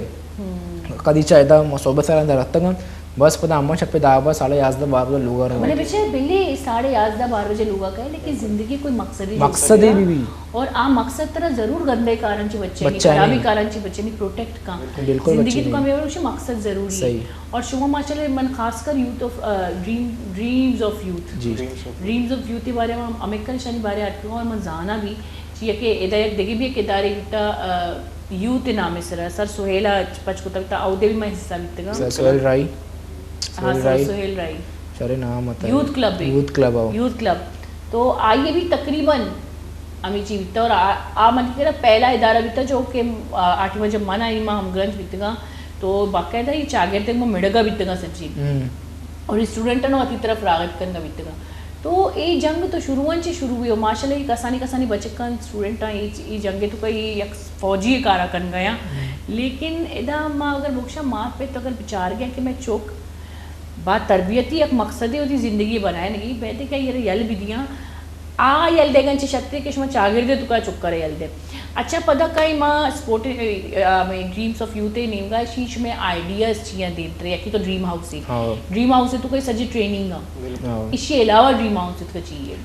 کدی چاہے دا صبح سر اندر رہتا گا۔ بس پدا ہما شپ ء دہ بار ساڑھے یازدہ بارہ بجے لوگا رہو۔ منی بچے بلے ساڑھے یازدہ بارہ بجے لوگا کئے، لیکن زندگی کوئی مقصد ہی مقصد ہی بھی۔ اور آ مقصد ترا ضرور گندے کارن چی بچے نہیں، بچہ خرابی نہیں۔ کارن چی بچے نہیں، پروٹیکٹ کا۔ بالکل زندگی بچے تو نہیں۔ کامیاب ہوشی مقصد ضروری ہے۔ صحیح۔ اور شما ماشاءاللہ من خاص کر youth of, ah, dream, dreams of youth. جی۔ ڈریمز آف یوتھ کے بارے میں ہم اکن شانی بارے آتکو اور من زانا بھی چی کہ ادا یک دگہ بھی ایک ادارے بیتا، آ، یوتھ نام سرا سر سہیل ء پچ کتگ، تا اودے بھی من حصہ بیتگاں۔ سر سہیل رائی۔ ہاں، سہیل سر رائی۔ سہیل رائی۔ شرے نام آتا ہے۔ یوتھ کلب ہے۔ یوتھ کلب ہو۔ Youth club. تو آئیے بھی تقریباً ہمیں چی بیتا اور آ، آ من کرا پہلا ادارہ بیتا جو کہ، آ، آٹھویں جب من آئی ما ہمگرنج بیتگاں تو باقاعدہ یہ چاگرد ما مڑگا بیتگاں سچی۔ ہم۔ اور اسٹوڈنٹاں وتی طرف راغب کنگا بیتگاں۔ تو اے جنگ تو شروعاں چہ شروع ہوئی، ماشاءاللہ یہ کسانی کسانی بچکاں اسٹوڈنٹاں اے، اے جنگ تو کئی یک فوجی کارا کن گیا۔ لیکن ادا ما اگر بکشا مات پہ تو اگر بچار گیا کہ میں چوک با تربیتی یک مقصدی ہوتی زندگی بنائے نہیں، بیتے کہ یہ یل بھی دیاں، آ یل دیگن چہ شرطے کہ شما چاگردے تو کا چکر یل دے۔ اچھا، پدا کئی ما سپورٹ، آ، میں ڈریمز آف یوتھ نیمگا شیش میں آئیڈیاز چیاں دیم ترے، یکی تو ڈریم ہاؤس ہے۔ ہاں۔ ڈریم ہاؤس ہے تو کوئی سجی ٹریننگ ہے۔ بالکل۔ ہاں۔ اسی علاوہ ڈریم ہاؤس ہے تو چاہیے۔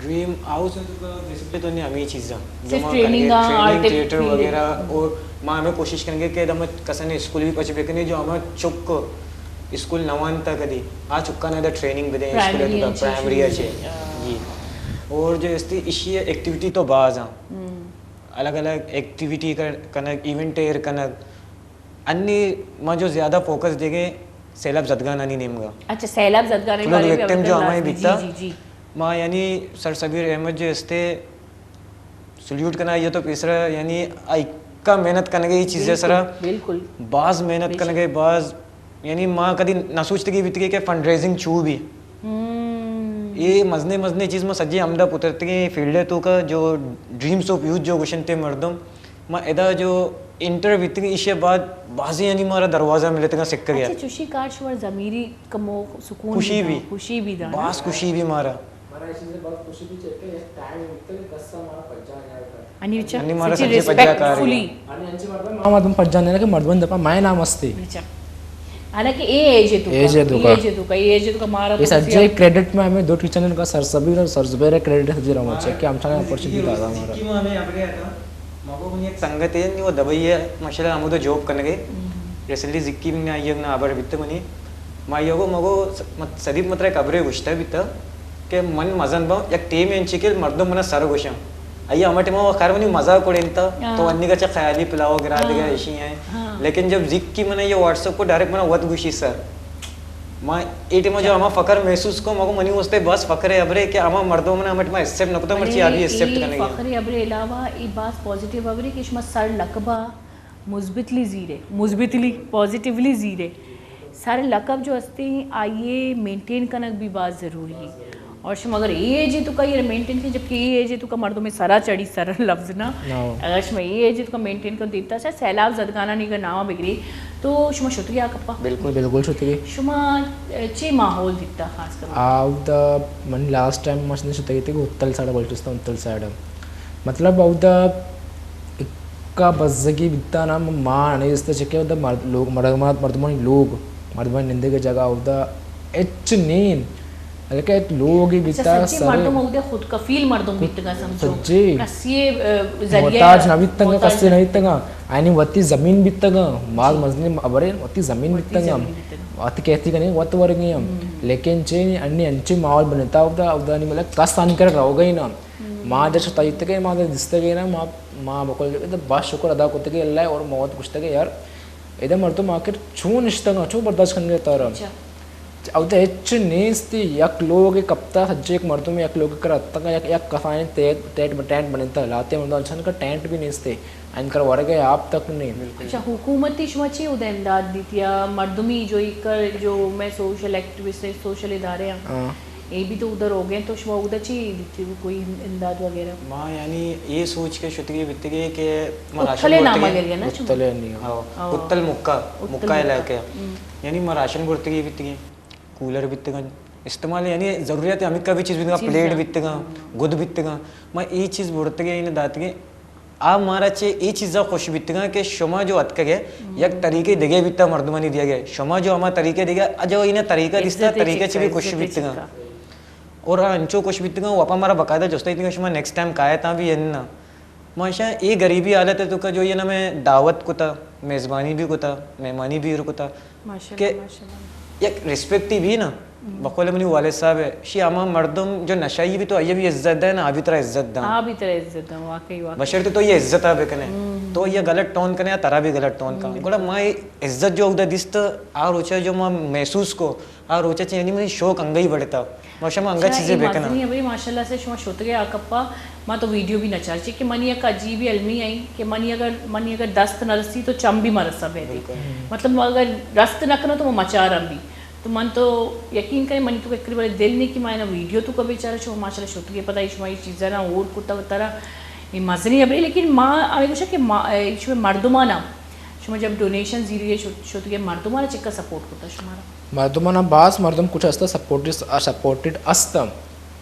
ڈریم ہاؤس ہے تو کا بیسکلی تو نہیں ہمیں چیزاں۔ صرف ٹریننگ، آرٹ، تھیٹر وغیرہ، اور ما ہمیں کوشش کریں گے کہ ہم کسن اسکول بھی پچ بکنے جو ہمیں چک اسکول نہ وانتا کدی، آ چکاں ادا ٹریننگ بدیں، اسکول پرائمری تو انچیں پرائمری چیز اچھے۔ جی۔ اور جو استی اشی ایکٹیویٹی تو باز ہیں۔ الگ الگ ایکٹیویٹی کر-، کنگ، ایونٹ ایر کنگ۔ انی ما جو زیادہ فوکس دے گے سیلاب زدگان آنی نیمگا۔ اچھا، سیلاب زدگان آنی بارے میں وکٹم جو ہمیں بیتا۔ جی، جی۔ ما یعنی سر سبیر احمد جو استے سلیوٹ کنا، یہ تو پیسرا یعنی ایکا محنت کنگے یہ چیزیں سرا۔ بالکل۔ باز محنت کنگے، باز یعنی ما کدی نہ سوچتگی بیتگی کہ فنڈ ریزنگ چو بھی۔ اے مزنے مزنے چیز ما سجے ہمدا پترتگی فیلڈ ہے تو کا جو ڈریمز آف یوتھ جو گوشنتے مردم، ما ادا جو انٹر بیتگ، ایشی بعد بازیں یعنی مارا دروازہ ملتگاں سکگ ءَ۔ اچھا، چوشیں کار شمارا ضمیری کمو سکون خوشی بی، خوشی بی دانا۔ باز خوشی بی مارا۔ مارا اے چیز ءِ باز خوشی بی چہ کہ یک ٹائم بیتگ کہ کس ءَ مارا پجا نیارتگ۔ انی اچھا، انی مارا سچی سجے پجا کار ریسپیکٹفلی۔ انی انچیں مردم، ما مردم پجا نیارتگ کہ مردم دپا مئے نام استے۔ اچھا۔ حالانکہ اے ایج ءِ توکا، اے ایج ءِ توکا، اے ایج ءِ توکا، اے ایج ءِ توکا مارا اے سجے کریڈٹ میں ہمیں دو ٹیچر نے کا سر سبیر اور سر زبیر ءِ کریڈٹ سجے رہا چیک کہ ہم چاہے اپورچونٹی دادا ہمارا۔ ذکی ما ہمیں ابرے آتا، مگو منی یک سنگت ہے، نی وہ دبئی ہے، ماشاءاللہ ہمودو جاب کنگے۔ ریسنٹلی ذکی منی آئی نا ابر بیتے منی۔ ما یوگو مگو س-، مت-، سدیپ مترا یک ابرے گوشتا بیتا کہ من مزن باں، یک ٹیم انچی کہ مردم منا سر گوشاں۔ آئی ہما ٹائم ءَ خیر منی مزاق اڑینتا، ہاں۔ تو انی کا چا خیالی پلاؤ گرا ہاں۔ دگہ ایشی ہیں۔ ہاں۔ لیکن جب ذکی منا یہ واٹس ایپ کو ڈائریکٹ منا وت گوشی سر۔ ما اے ٹائم ءَ جو ہما فخر محسوس کو، مگو منی واسطے بس فخر ہے ابرے کہ ہما مردم منا ہما ٹائم ءَ ایکسپٹ نہ کتا، مرچی آ بی ایکسپٹ کنگی۔ فخر ابرے علاوہ اے بات پازیٹیو ابرے کہ شما سر لقبہ مثبتلی زیرے، مثبتلی، پازیٹیولی زیرے۔ سر لقب جو ہستے ہیں، آئیے مینٹین کنگ بھی بہت ضروری ہے۔ اور شما اگر اے ایج ءِ توکا یہ مینٹین کن، جبکہ اے ایج ءِ توکا مردم سرا چڑی سر لفظ نا۔ نا۔ اگر شما اے ایج ءِ توکا مینٹین کن دیتا، اچھا سیلاب زدگانا نی اگر نام بگری، تو شما شتگی آ کپا؟ بالکل۔ بالکل شتگی۔ شما، اے، چے ماحول دیتا خاص کر؟ آ، اودا من لاسٹ ٹائم مشن شتگی تھی کہ اتل سائیڈ بلوچستان، اتل سائیڈ۔ مطلب اودا اکا بزگی بیتا نا، ما نیست چکے اودا مرد-، لوگ، مرد-، مرد-، مردمانی لوگ، مردمانی نندگی جگہ اودا ہچ نین، بلکہ ایک لوگ ہی اچھا، بیتا سچی سر۔ مردم اودا خود کفیل مردم بیتگا سمجھو۔ سچی۔ کسی، اے، ذریعہ محتاج نہ بیتگا، محتاج کسی نہ نہ بیتگا۔ آنی وتی زمین بیتگا، باز جی۔ مزنی ابرے وتی زمین وتی بیتگا۔ زمین بیتگا۔ وتی کہتی کنی وت ورگی ہم۔ ہم۔ لیکن چے انی انچی ماحول بنتا اودا، اودا نی مطلب کس آنی کر روگا ہی نا۔ ما جا شتایتگیں، ما جا دیستگیں نا، ما، ما بکل بس شکر ادا کتگیں اللہ ءَ، اور ما وت گوشتگیں یار، ادا مردم آخر چون نشتگاں، چون برداشت کنگے تارا؟ اچھا۔ اودا ہچ نیست، یک لوگ کپتا، سجے یک مردم یک لوگ کرا اتکا، یک، یک کسانیں ٹینٹ، ٹینٹ، ٹینٹ بنتا، لاتے مردم انسان کا ٹینٹ بھی نیست، ان کر ورگے آپ تک نہیں۔ اچھا، حکومتی شما چی اودا امداد دیتی یا مردمی جو ایک کر، جو میں سوشل ایکٹیوسٹ ہیں، سوشل ادارے ہیں؟ ہاں۔ اے بھی تو ادھر ہو گئے، تو شما ادھر چی دیتی ہو کوئی امداد وغیرہ؟ ما یعنی اے سوچ کے شتگی بیتگی کہ ما راشن اتل نامہ برتگی۔ گل گیا نا شما؟ اتل نہیں۔ ہاں۔ ہاں۔ اتل مکہ، اتل مکہ مکہ۔ علاقہ۔ ہم۔ یعنی ما راشن برتگی بیتگی، کولر بیتگا، استعمال یعنی ضروریات ہمیں کا بھی چیز بیتگا، چیز پلیٹ ہے۔ بیتگا، ہم۔ گد بیتگا، ما اے چیز برتگی، انہیں داتگی۔ آ مارا چہ اے چیزا خوش بیتگاں کہ شما جو اتکگ ئے، ہم۔ یک طریقے دگہ بیتا مردمانی دیگ ئے۔ شما جو ہما طریقے دیگ ئے، اجو اینا طریقہ دیستا، عزت طریقے چہ چکا، بھی خوش عزت بیتگاں۔ چکا۔ اور آ انچو خوش بیتگاں، واپا مارا باقاعدہ جستا دیتگاں، شما نیکسٹ ٹائم کائے تاں بھی اناں۔ ما اشاں اے غریبی حالت ءِ توکا جو یہ نمے دعوت کتا، میزبانی بھی کتا، مہمانی بھی کتا۔ ماشاءاللہ، کہ ماشاءاللہ۔ یک ریسپیکٹ ہی بھی نا، ہم۔ بقول منی والد صاحب ہے، شی ہما مردم جو نشائی بھی تو آئی بھی عزت دے نا، آ بھی ترا عزت داں۔ آ بھی ترا عزت داں، واقعی، واقعی۔ بشرط تو یہ عزت آ بکنے، ہم۔ تو یہ غلط ٹون کنے یا ترا بھی غلط ٹون کن۔ ہم۔ گڑا ما یہ عزت جو اودا دیست، آ روچا جو ما محسوس کو، آ روچا چہ یعنی منی شوق انگئی بڑھتا۔ ما شما انگت اچھا، چیزے اے بکناں۔ مزنی ابری ماشاءاللہ سے شما شتگے آ کپا، ما تو ویڈیو بھی نہ چار، چہ کہ منی یک عجیبی المی آئی کہ منی اگر، منی اگر دست نہ رسی تو چم بھی مرسا بیتی۔ بالکل۔ مطلب، ما اگر رست نہ کناں تو ما مچاراں بھی۔ تو من تو یقین کرے، منی تو ایک بار دل نہیں کہ ما اینا ویڈیو تو کبھی چارا، شما ماشاءاللہ شتگے پدا شما یہ چیزاں اور کتا ترا، یہ مزنی ابری، لیکن ما ہمیں گوشا کہ ما، اے، شما مردمانا، شما جب ڈونیشن زیری شت-، شتگے مردمانا چکا سپورٹ کتا شمارا؟ مردمانا باز مردم کچھ ہستا سپورٹس-، سپورٹڈ ہستا،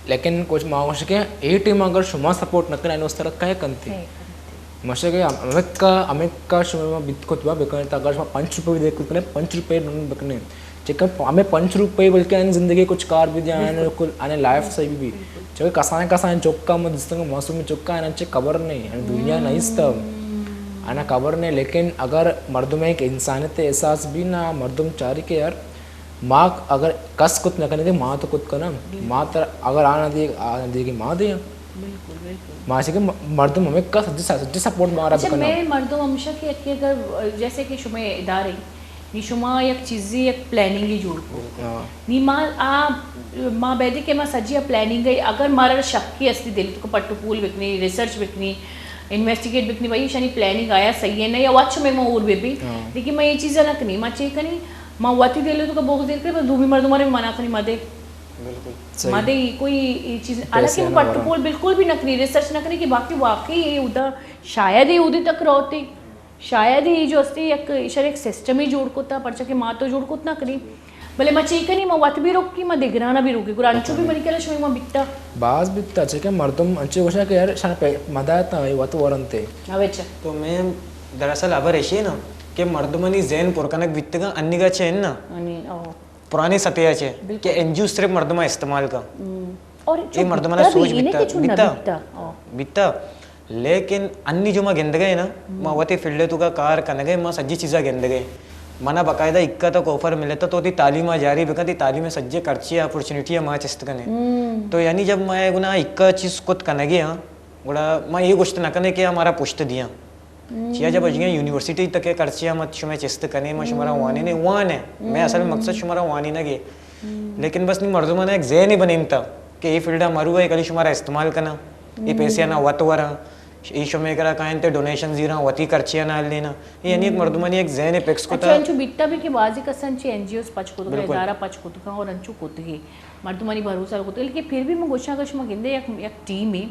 لیکن کچھ ما گوشاں کہ اے ٹیم اگر شما سپورٹ نہ کنے، اینو اس طرح کئے کنتی؟ کئے کنتی؟ ماشاءاللہ کہ امریکہ، امریکہ شما بیت کت با بکنے، تا اگر شما پنچ روپے دے کت کنے، پنچ روپے ڈونیٹ بکنے۔ چکہ ہمیں پنچ روپے بلکہ آنی زندگی کچھ کار بھی دیا، آنے بالکل۔ کل آنے لائف صحیح بھی۔ بالکل۔ چکہ کسان کسان چکا مدستنگ معصوم چکا آنا چے خبر نہیں، آنی دنیا نہیں ستا۔ آنا خبر نہیں، لیکن اگر مردم ایک انسانیت احساس بھی نہ، مردم چاری کہ یار، ما اگر کس کت نہ کنے، ما تو کت کنم۔ بالکل۔ ما تر اگر آنا دیگ، آنا دیگ ما دیاں۔ بالکل، بالکل۔ ما چکہ م-، مردم ہمیں کا سجی سا-، سجی سپورٹ مارا اچھا، بکنم۔ میں مردم ہمیشہ کہ، کہ اگر، جیسے کہ شما ادارے، نی شما یک چیزے، یک پلاننگے جوڑ کو۔ ہاں۔ نی ما آ، ما بیدے کہ ما سجی آ پلاننگ ہے، اگر مارا شکی استی دل تو پٹ و پول بکنی، ریسرچ بکنی، انویسٹیگیٹ بکنی، بھائی شانی پلاننگ آیا صحیح ہے نہ، یا واچ میں ما اور بے بی۔ ہاں۔ لیکن ما یہ چیزیں نہ کنی، ما چے کنی، ما وتی دل تو کا بغض دیر کرے، بس دومی مردم مارے منع کنی، ما دے۔ بالکل۔ صحیح۔ ما دے کوئی یہ چیز، پیسے حالانکہ نہ ما پٹ و بھرا۔ پول بالکل بھی نہ کنی، ریسرچ نہ کنی کہ باقی واقعی یہ ادا شاید یہ ادے تک روتے۔ شاید اے جو استی یک ایشر یک سسٹمے جوڑ کتا، پرچا کہ ما تو جوڑ کت نہ کنی۔ بلے ما چے کنی، ما وت بھی روکی، ما دگرانا بھی روکی۔ گڑا انچو بھی منی کلا شمے ما بیتا۔ باز بیتا، چے کہ مردم انچو گوشا کہ یار شان پہ مدد تا اے وت ورنتے۔ اوے چا۔ تو میں دراصل خبر ایشی نا کہ مردمانی ذہن پر کنک بیتگا انیگا چے نا۔ انی، او۔ پرانے سطح ء چہ بالکل۔ کہ این جی او صرف مردم ء استعمال کا۔ ہم۔ اور اے چو مردم ء بیتا سوچ بھی، اے نہ بیتا، کہ چو نہ بیتا۔ بیتا۔ او۔ بیتا۔ لیکن انی جو ما گندگا ہے نا، ہم۔ ما وتی فیلڈ ء تو کا کار کنگے، ما سجی چیزا گندگے۔ منا باقاعدہ اکا تک آفر ملتا تو تی تعلیم ء جاری بکن، تی تعلیم ء سجے کرچی اپورچونیٹی ء ما چست کنے۔ ہم۔ تو یعنی جب ما گنا اکا چیز کت کنگے ہاں، گڑا ما یہ گوشت نہ کنے کہ ہمارا پشت دیاں۔ چیا جب اجگیں یونیورسٹی تک کرچی ہم شمے چست کنے، ما شمارا وانینے، وانے۔ میں اصل مقصد شمارا وانینگے۔ لیکن بس نی مردمانا ایک ذہن بنینتا کہ اے فیلڈا مرو ہے، کلی شمارا استعمال کنا، اے پیسے نا وت ورا، اے شمے کرا کائن تے ڈونیشن زیرا، وتی کرچی نا لینا۔ اے یعنی ایک مردمانی ایک ذہن فکس اچھا، کتا۔ انچو بیتا بھی کہ بازی کسان چی این جی اوز پچ کتگا، بالکل۔ ادارہ پچ کتگا اور انچو کتگی۔ مردمانی بھروسہ کتگا، لیکن پھر بھی من گوشاں اگر شما گندے یک، یک ٹیمے،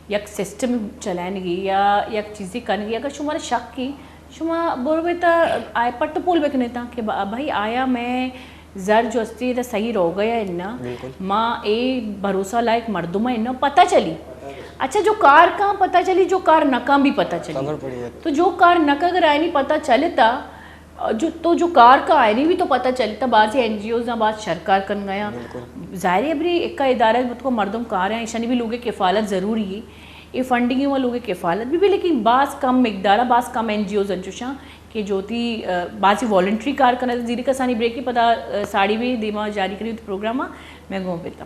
یک سسٹم چلائینگی یا یک چیزے کنگی، اگر شمارا شک کی، شما برو بیتا آئے پٹ پول بکنے تا کہ با-، بھائی آیا میں زر جو استی تا صحیح روگا یا انا؟ بالکل۔ ما اے بھروسہ لائق مردم انا پتہ چلی۔ اچھا، جو کار کان پتہ چلی، جو کار نہ کان بھی پتہ چلی۔ خبر پڑی ہے۔ تو جو کار نہ کا اگر آئینی پتہ چلتا، جو، تو جو کار کا آئینی بھی تو پتہ چلتا، بعضی این جی اوز نا بعض شرکار کن گیا۔ بالکل۔ ظاہر ہے، ابری ایک ادارہ بتکو مردم کار ہیں، ایشانی بھی لوگے کفالت ضروری ہے۔ اے فنڈنگ و لوگے کفالت بھی، بھی، لیکن بعض کم مقدار، بعض کم این جی اوز انچوشاں کہ جو تی، آ، بعضی والنٹری کار کنا، زیری کسانی بریکی پدا، آ، ساڑی بھی دیما جاری کری پروگرام میں گوں بیتا۔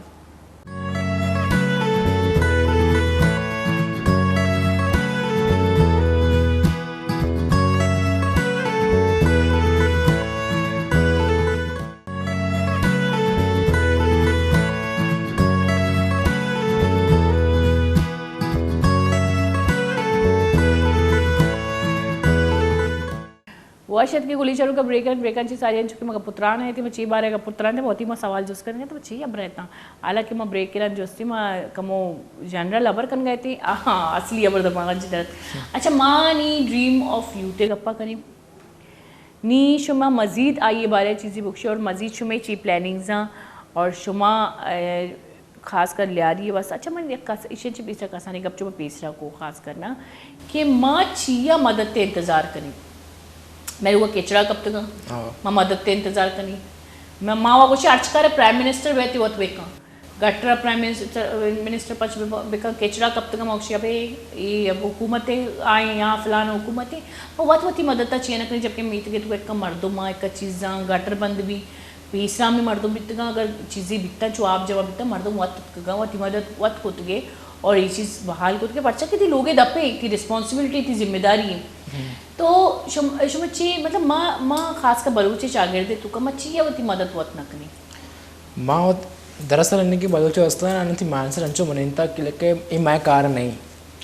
وش اتکے گلی چاروکا بریکن، بریکن چی ساری انچو کہ مگا پتران ہے، تی مچی بارے اگا پتران تے بہت ہی ما سوال جست کرنے تو مچی ابر رہتا۔ حالانکہ ما بریک کران جستی ما کمو جنرل ابر کن گئے تی، ہاں، اصلی ابر دماغ چی درد۔ اچھا، مانی ڈریم آف یوتھ گپا کنی۔ نی شما مزید آئی بارے چیزی بکشے اور مزید شما چی پلاننگز ہیں اور شما، اے، خاص کر لیاری واسطہ۔ اچھا، من یک کس-، ایشی چی پیسرا کسانی گپ چو پیسرا کو خاص کرنا کہ ما چیا مدد تے انتظار کنی۔ میں وہ کچرا کپتگا، ہاں۔ ما مدد تے انتظار کنی۔ میں ما وہ کچھ ارچ کر پرائم منسٹر بیتی وت بیکاں۔ Gutter prime minister, minister pitch بہ-، بکن کچرا کپتگ، ما گوشی ابے اے اب حکومت آئیں یا فلان حکومت، ما وت وتی مدد تا چیا نہ کنی، جبکہ میتگے تو ایک مردم آ، ایک چیزاں گٹر بند بھی، پیسرا میں مردم بیتگاں، اگر چیزی بیتا چو آپ جمع بیتا، مردم وت اتکگاں، وتی مدد وت کتگے اور یہ چیز بحال کتگے، پرچا کہ تی لوگے دپے، تی ریسپانسبلٹی، تی ذمہ داری ہے۔ تو شم-، شما چی، مطلب ما، ما خاص کر بلوچ چاگردے تو کہ ما چیا وتی مدد وت نہ کنی؟ ما وت دراصل انگہ بلوچ استان انتی مانسر انچو منینتا کہ لکہ اے مئے کار نہیں۔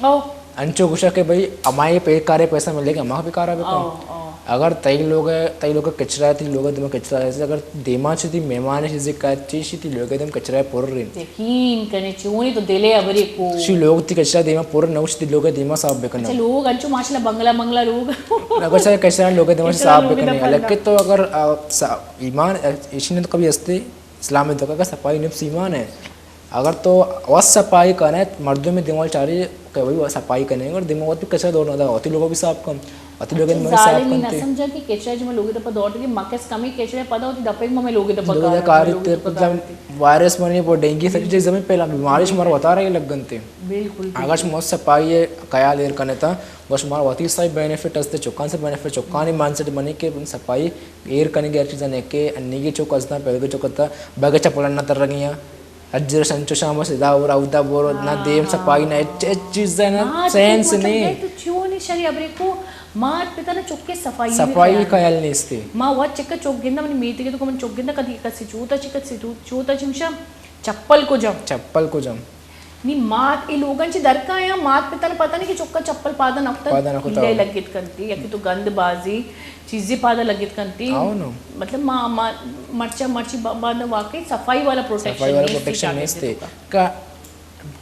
او۔ انچو گوشا کہ بھئی، ہمائی پہ کارے پیسہ ملے گا، ما بھی کارا بکن۔ او، او۔ اگر تئی لوگ، تئی لوگ کچرا ہے، تئی لوگ دم کچرا ہے، اگر دیما چھ تی مہمان چیزے کا چیز تی لوگ دم کچرا ہے پر رہی۔ یقین کنے چونی تو دلے ابری کو۔ شی لوگ تی کچرا دیما پر نہ، تی لوگ دیما صاف بکن۔ اچھا، لوگ انچو ماشاءاللہ بنگلہ، بنگلہ لوگ۔ اگر سارے کچرا لوگ دیما کچرا صاف لوگ بکن، دم لکہ تو اگر، آ، سا-، ایمان، ایشی نے تو کبھی ہستے اسلام دکا کا صفائی نفس ایمان ہے۔ اگر تو وت صفائی کنے، مردم دیوال چاری کہ وہی وت صفائی کنے، اگر دیما وت کچرا دور نہ دا، وتی لوگ بھی صاف کن، وتی لوگ بھی صاف ظالمی کن نہ تے۔ سمجھا کہ کچرا جو میں لوگ دپا دور تے، مکس کمی کچرا پدا ہوتی دپے میں لوگ دپا لوگ کار، کار لوگ تے، دپا مطلب کار تے۔ وائرس منی وہ ڈینگی سب چیز میں پہلا بیماری شمار وتا رہی لگ گنتے۔ بالکل، اگر بالکل۔ شما صفائی خیال ایر کنے تا، بس شمار وتی صحیح بینیفٹ استے، چکان سے بینیفٹ، چکانی مانسٹ بنی کہ صفائی ایر کنگی ہر چیزا نے کہ انیگی چک استا، پہلگی چک استا، بگے چپلن نہ تر رگیاں۔ اجر سنچو شام بس ادا اور اودا بورو، نہ دیم صفائی، نہ ہچ، ہچ چیز ہے، نہ ہاں، تو سینس مطلب نہیں۔ تو چیو نہیں شری ابرے کو مات پتا نہ چکے صفائی، صفائی خیال نہیں استے۔ ما وت چکا چک گندا منی میتگے تو من چک گندا کدی کسی چوتا چی کسی چو-، چوتا چی مشا چپل کو جم۔ چپل کو جم۔ نی مات اے لوگاں چی درکا یا مات پتا نہ پتا نہیں کہ چکا چپل پادا نہ کتا، پادا نہ کتا۔ کیڑے لگت کنتی یا کہ تو گند بازی چیزے پادا لگت کنتی۔ آؤ نو۔ مطلب ما، ما مرچا مرچی با-، باندا واقعی صفائی والا پروٹیکشن صفائی والا نہیں پروٹیکشن نہیں استے۔ کا